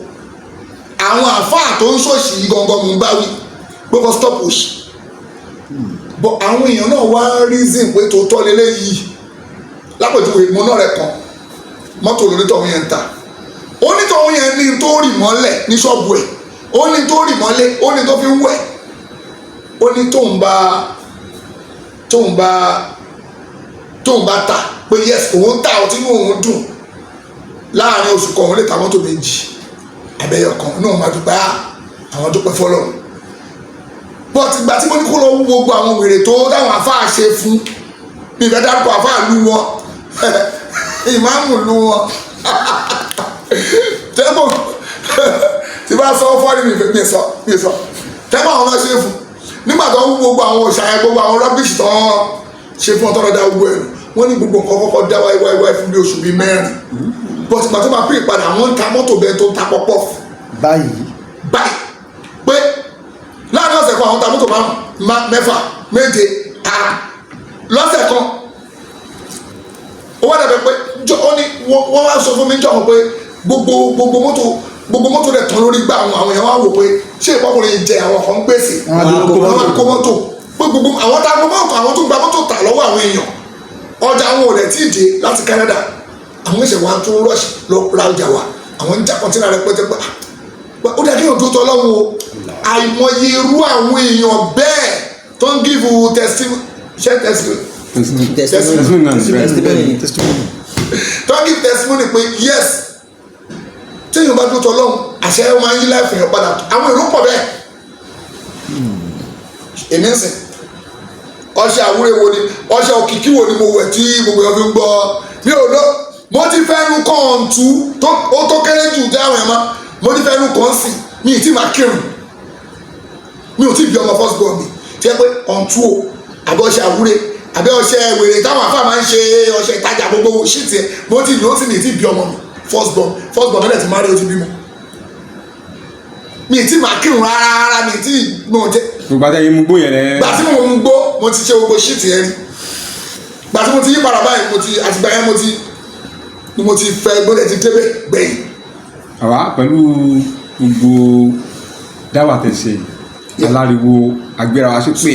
Àwọn àfáà tó ń ṣòṣì yìí gangan mò ń bá wí pé kó stop òṣì. But àwọn èèyàn náà wá reason pé tòótọ́ lélẹ́yìí. Lápèjúwe, mo náà rẹ̀ kan mọ́tò lónítọ̀hún yẹn ń ta. Onítọ̀hún yẹn ní tó rì mọ́lẹ̀ ní ṣọ́ọ̀bù ẹ̀, ó ní tó rì mọ́lẹ̀, ó ní tó fi ń wẹ̀, ó ní tóun bá ta pé yes, òun ta ọtí, inú òun dùn. Láàrin oṣù kan, òun lè ta mọ́tò méjì abẹ́yẹ kan, inú òun máa dúpẹ́. Á àwọn dúpẹ́ fọlọ́run. But ìgbà tí mo ní kó lọ wú gbogbo àwọn wèrè tó táwọn afáà ṣe fún mi, ìfẹ́ dárúkọ àfáà lu wọn, ìmáàmù lu wọn tẹ́mọ̀ tí bá sọ fọ́ọ̀rì mi mi sọ mi sọ tẹ́mọ̀ àwọn náà ṣe fún. Nígbà tó ń wú gbogbo àwọn òṣà yẹn, gbogbo àwọn rubbish tó ń ṣe fún ọtọ́ lọ́dá gbogbo ẹ̀rù, wọ́n ní gbogbo nǹkan kọ́kọ́ dá wáyé wáyé wáyé fún bí oṣù bíi 4. But ìgbà tó máa pè padà, wọ́n ń ta mọ́tò bẹ́ẹ̀ tó ń ta pọ́pọ́. Báyìí? Báyìí, pé láàrin ọ̀sẹ̀ kan, àwọn ta mọ́tò márùn, mẹ́fà, méje ta lọ́sẹ̀ kan. Ó wá dàbẹ̀ pé ó ní wọ́n wá sọ fún mi jọ̀wọ́ pé gbogbo mọ́tò rẹ̀ tán lórí gbà. Àwọn èèyàn wá wò pé ṣé ìpọ́kùnrin jẹ àwọn kan gbèsè. Wọ́n á dúró kó wọ́n á mọ́tò. Kó mọ́tò pé gbogbo àwọn tá a gbọ́ mọ́tò, àwọn tó gba mọ́tò tà lọ́wọ́ àwọn èèyàn, ọjà wọn ò dẹ̀ tí ì dé láti Canada. Àwọn ìṣẹ̀ wa tún rush lọ ra ọjà wa, àwọn ń já container rẹpẹtẹ pé ah, Ó dà kí òdo tọ́lọ́run o. Àìmọye irú àwọn èèyàn bẹ́ẹ̀ tó ń give testimony, ṣé testimony? Testimony náà ni bẹ́ẹ̀. Testimony. Testimony. Tó ń give testimony pé yes, téèyàn bá dúró tọ́lọ́run, àṣẹ máa ń yí láìfún yàn padà. Àwọn èrò pọ̀ bẹ́ẹ̀. Èmi ń sìn, ọṣẹ àwúrẹ́ wo ni, ọṣẹ òkìkí wo ni mo wẹ̀ tí gbogbo èèyàn fi ń gbọ́ mi ò lọ? Mo ti fẹ́nu kàn tú tó ó tó kéré jù dé àwọn ẹ̀ mọ́. Mo ti fẹ́nu kàn sí mi ì tí máa kírun, mi ò tí bí ọmọ first born mi tí ẹ pé ọ̀ǹtú o, àbí ọṣẹ àwúrẹ́, àbí ọṣẹ wèrè táwọn afá máa ń ṣe, ọṣẹ ìtajà, gbogbo shit ẹ mo ti lò ó sì mi ì tí bí ọmọ mi first born. First born mi lẹ̀ ti máa rí, o ti bímọ. Mi ì tí máa kírun rárá rárá, mi ì tí mo jẹ. Gbogbo àtẹ̀yìn mú gbóyè rẹ. Gbà tí mo ń gbó, mo ti ṣe gbogbo shit yẹn rí. Gbà tí mo ti yí padà báyìí, mo ti àtìgbà yẹn mo ti ni mo ti fẹ́ gbọ́dọ̀ ti débẹ̀ gbẹ̀yìn. Àwa pẹ̀lú gbogbo dáwà tẹ̀sẹ̀ aláriwo agbéra wa ṣépè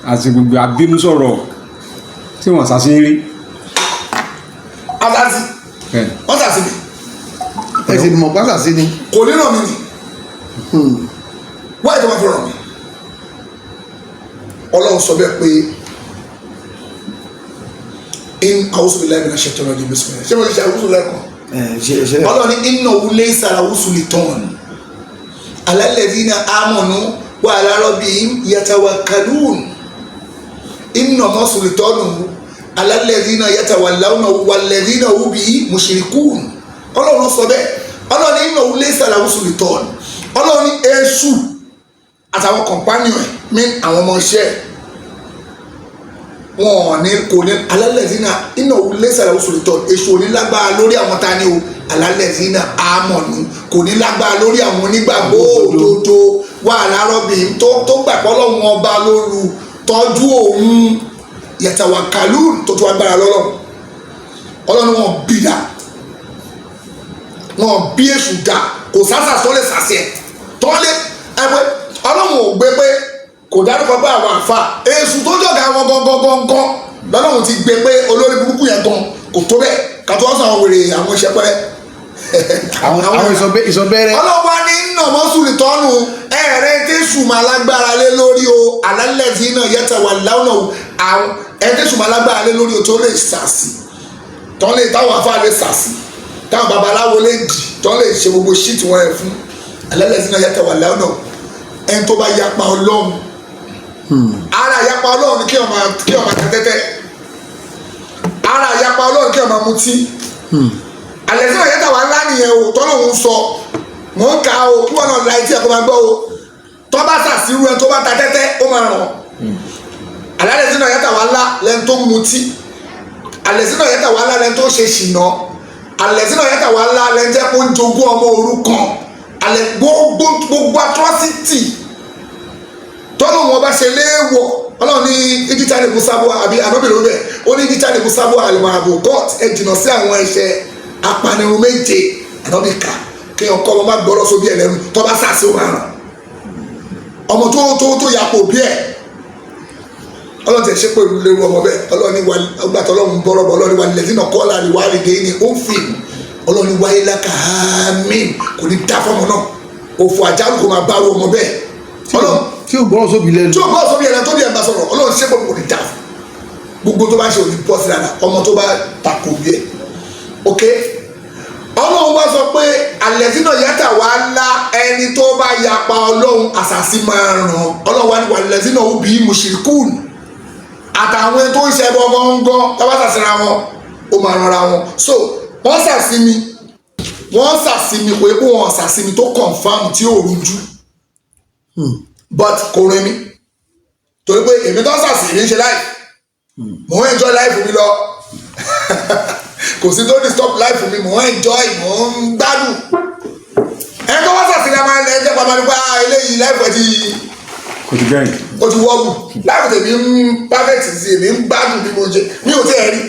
àti gbogbo abínú sọ̀rọ̀ tí wọ́n ṣàṣeyín rí. Asasi. Bẹ́ẹ̀. Wọ́n sàṣì mi. Ẹ sì mọ̀ pásà sí ni. Kò ní ràn mí ni wáyé tó máa fi ràn mí. Ọlọ́run sọ bẹ́ẹ̀ pé in a'udhu billahi minash shaitani rajim, bismillah. Ṣé mo ti ṣe àwùjọ lẹ́kọ̀ọ́? Ẹ ṣe ṣe. Ọlọ́run ní innahu laysa lahu sultan ala alladhina amanu wa ala rabbihim yatawakkalun, innama sultanuhu ala alladhina yatawallawnahu walladhina hum bihi mushrikun. Ọlọ́run sọ bẹ́ẹ̀. Ọlọ́run ní innahu laysa lahu sultan. Ọlọ́run ní èṣù àtàwọn companion ẹ̀ mí, àwọn ọmọ iṣẹ́ ẹ̀, wọn ò ní, kò ní ala alladhina innahu laysa lahu sultan. Èṣù ò ní lágbára lórí àwọn tani o, ala alladhina amanu, kò ní lágbára lórí àwọn onígbàgbọ́ òdodo wà lárọ́bì tó gbàgbọ́ lọ́wọ́n ọba lóru tọ́jú òun, yatawakkalun, tó tó agbára lọ́lọ́. Ọlọ́run wọn bí dà, wọn bí èṣù dà, kò sásà tó lè sàṣẹ tó lè ẹgbẹ́. Ọlọ́run ò gbé pé kò dárúkọ pé àwọn àfa èṣù tó jọ̀gá wọn gangan gangan lọ́lọ́run ti gbé pé olórí burúkú yẹn gan kò tó bẹ́ẹ̀ kàtó wọ́n sọ àwọn wèrè, àwọn iṣẹ́ pẹ́rẹ́. Àwọn ìsọbẹ́rẹ́. Ọlọ́wà ní nàmọ́sùlì tọ́nu ẹ̀rẹ́ tẹ̀sù máa lágbára lé lórí o, alálẹ̀tì náà yẹtẹ̀ wà láwùnà o, àwọn ẹ̀ tẹ̀sù máa lágbára lé lórí o tó lè sàsì tó lè táwọn afá lè sàsì, táwọn babaláwo lè dì, tó lè ṣe gbogbo shit wọn ẹ̀ fún, alálẹ̀tì náà yẹtẹ̀ wà láwùnà o, ẹni tó bá yapa Ọlọ́run. Ara yapa Ọlọ́run ni kí ó máa tẹ tẹ́tẹ́. Ara yapa Ọlọ́run kí ó máa mutí. Alẹ́ náà yẹtẹ̀ wà ńlá nìyẹn o tọ́lọ́hún sọ. Mò ń ka o, kí wọn náà la etí ẹ̀ kó máa gbọ́ o. Tó bá sàṣírú ẹ, tó bá ta tẹ́tẹ́, ó máa ràn. Alẹ́ sínú yàtọ̀ wà ńlá lẹ́nu tó mutí. Alẹ́ sínú yàtọ̀ wà ńlá lẹ́nu tó ṣe ṣìnà. Alẹ́ sínú yàtọ̀ wà ńlá lẹ́nu tẹ́ kó ń jogún ọmọ òrukàn. Alẹ́ gbogbo gbogbo atrocity tọ́lọ́ wọn bá ṣe léèwọ̀. Ọlọ́run ní ìdíjà ní musabu àbí anábìrì rẹ̀, ó ní ìdíjà ní musabu àlùmọ̀ court, ẹ jìnnà sí àwọn ẹ̀ṣẹ̀ apanirun méje. Ànábì kà kéèyàn kọ́ ọmọ má gbọ́dọ̀ sóbi ẹ̀ lẹ́nu, tó bá sàṣẹ, ó máa ràn ọmọ tó yapò bí ẹ̀. Ọlọ́run tẹ̀ ṣe pé lérú ọmọ bẹ́ẹ̀. Ọlọ́run ní wà ọgbà tó ọlọ́run bọ́rọ̀ bọ́. Ọlọ́run ní wà lẹ́sìn náà kọ́lá ní wàá lè ní ó ń fi. Ọlọ́run ní wáyé lákà ámín, kò ní dá fọmọ náà, òfò àjálù kò máa bá rú ọmọ bẹ́ẹ̀. Ọlọ́run tí ò gbọ́rọ̀ sóbi lẹ́nu. Tí o gbọ́ sóbi ẹ̀rọ tó bí ẹ̀ bá sọ̀rọ̀, Ọlọ́run ṣe pé kò ní dá fún gbogbo tó bá ṣe, òní bọ́ sí dáadáa ọmọ tó bá takò bí ẹ̀. Ok, Ọlọ́run wá sọ pé àlẹ́sìnà yàtà wá ńlá, ẹni tó bá yapa Ọlọ́run, àṣàṣì máa ràn. Ọlọ́run wá ní wà lẹ́sìnà òbí mushrikun, àtàwọn ẹni tó ń ṣẹbọ gángan, tó bá ṣàṣìra wọn, ó máa rọra wọn. So wọ́n ṣàṣì mi, wọ́n ṣàṣì mi, kò yẹ kó wọ́n ṣàṣì mi tó confirm tí ò rújú, but kò rin mi torí pé èmi tó ń ṣàṣì, èmi ń ṣe life, mò ń enjoy life mi lọ. Kò sí tó disturb life mi, mò ń enjoy, mò ń gbádùn. Ẹni tó wá ṣàṣì ní a máa ń jẹ́ pàmò nípa eléyìí, life ẹ̀ ti Kò ti bẹ́ẹ̀. Ó ti wọ́ọ̀bù. Life tèmi ń perfect sí, èmi ń gbádùn bí mo ṣe, mi ò tí ẹ̀ rí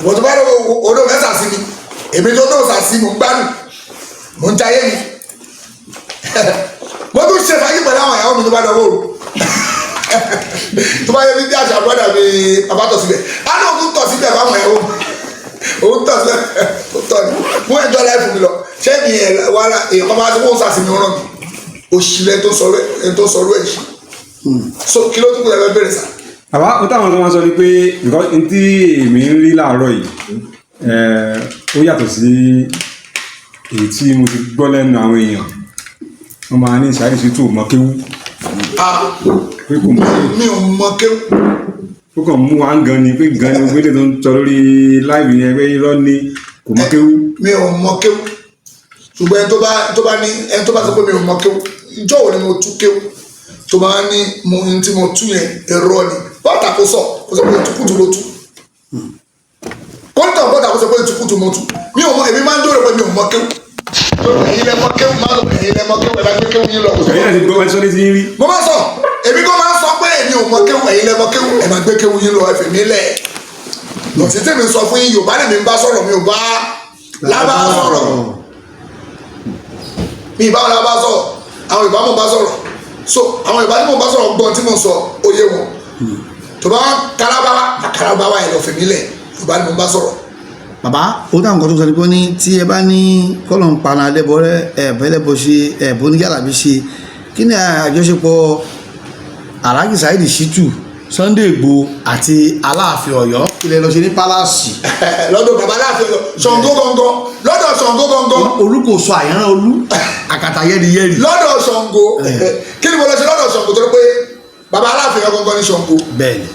ìwọ̀n tó bá lọ odò fẹ́ ṣàṣì mi. Èmi tó náà ṣàṣì, mò ń gbádùn, mò ń jayé mi, mo tún ṣe fàájì pẹ̀lú àwọn ìyàwó mi. Tó bá dọ̀wọ́ òru, tó bá yẹ bí àṣà brọ́dà mi bàbá tọ̀ síbẹ̀, á náà tún tọ̀ síbẹ̀ fáwọn ìyàwó mi. Òun tọ̀ síbẹ̀, ó tọ̀ ní mo enjoy life mi lọ. Ṣé mi ẹ̀ wàhálà èèyàn kan máa ti wọ́n sàṣì mi rán mi òṣìlẹ̀ tó sọ̀rọ̀ ẹ̀ tó sọ̀rọ̀ ẹ̀ ṣe. So kí ló tún kù lẹ́fẹ̀ẹ́ bẹ̀rẹ̀ sà? Bàbá, ó táwọn tó máa ń sọ ni pé nǹkan n tí èmi ń rí láàárọ̀ yìí, ó yàtọ̀ sí èyí tí mo ti gbọ́ lẹ́nu àwọn èèyàn. Wọ́n máa ní Saheed Shittu ò mọ kéwú, Ah, pé kò mọ kéwú. Mi ò mọ kéwú. Ó kàn mú wa ń gan ni, pé gan ni gbélé tó ń sọ lórí live yẹn, pé irọ́ ni, kò mọ kéwú. Mi ò mọ kéwú, ṣùgbọ́n ẹni tó bá ní, ẹni tó bá sọ pé mi ò mọ kéwú, ìjọ́ wo ni mo tú kéwú? Tó bá ní mo ní tí mo tú yẹn èrò ni, bọ́tà kó sọ pé ìtukùtù ló tú. Kóńtà bọ́tà kó sọ pé ìtukùtù mo tú. Mi ò mọ. Èmi máa ń dúró pé mi ò mọ kéwú. Ẹ̀yin lẹ mọ kéwú. Máa ń sọ pé ẹ̀yin lẹ mọ kéwú, ẹ bá gbé kéwú yín lọ. Kó sọ Ẹ̀yin náà ti gbọ́ ẹ sọ létí yín rí. Mo máa ń sọ, èmi kò máa ń sọ pé èmi ò mọ kéwú. Ẹ̀yin lẹ mọ kéwú, ẹ máa gbé kéwú yín lọ, ẹ fi mí lẹ̀. Lọ́sí tèmi sọ fún yín, Yorùbá lèmi ń bá sọ̀rọ̀, mi ò bá lábá sọ̀rọ̀. Mi ì bá wọn lábá sọ̀rọ̀, àwọn Yorùbá mo bá sọ̀rọ̀. So àwọn Yorùbá tí mo bá sọ̀rọ̀ gbọ́n tí mo sọ, ó yé wọn. Tó bá karabawa karabawa yẹn lọ, fi mí lẹ̀, Yorùbá ni mo bá sọ̀rọ̀. Bàbá, ó dáhùn kan tó sọ ni pé ó ní tí ẹ bá ní kọ́lọ̀ ń paná adébọ̀rẹ́ ẹ̀ bẹ́lẹ́bọ̀ ṣe ẹ̀ bóníjàlábí ṣe, kí ni àjọṣepọ̀ Alhaji Saheed Shittu, Sunday Igboho àti Aláàfin Ọ̀yọ́? Ilẹ̀ lọ ṣe ní palace? Lọ́dọ̀ bàbá Aláàfin Ọ̀yọ́, Ṣàngó gangan, lọ́dọ̀ Ṣàngó gangan. Olùkóso àyànràn olú àkàtà yẹ́rìyẹ́rì. Lọ́dọ̀ Ṣàngó, kí ni mo lọ ṣe lọ́dọ̀ Ṣàngó? Tó pé bàbá Aláàfin Ọ̀yọ́ gangan ní Ṣàngó. Bẹ́ẹ̀ni.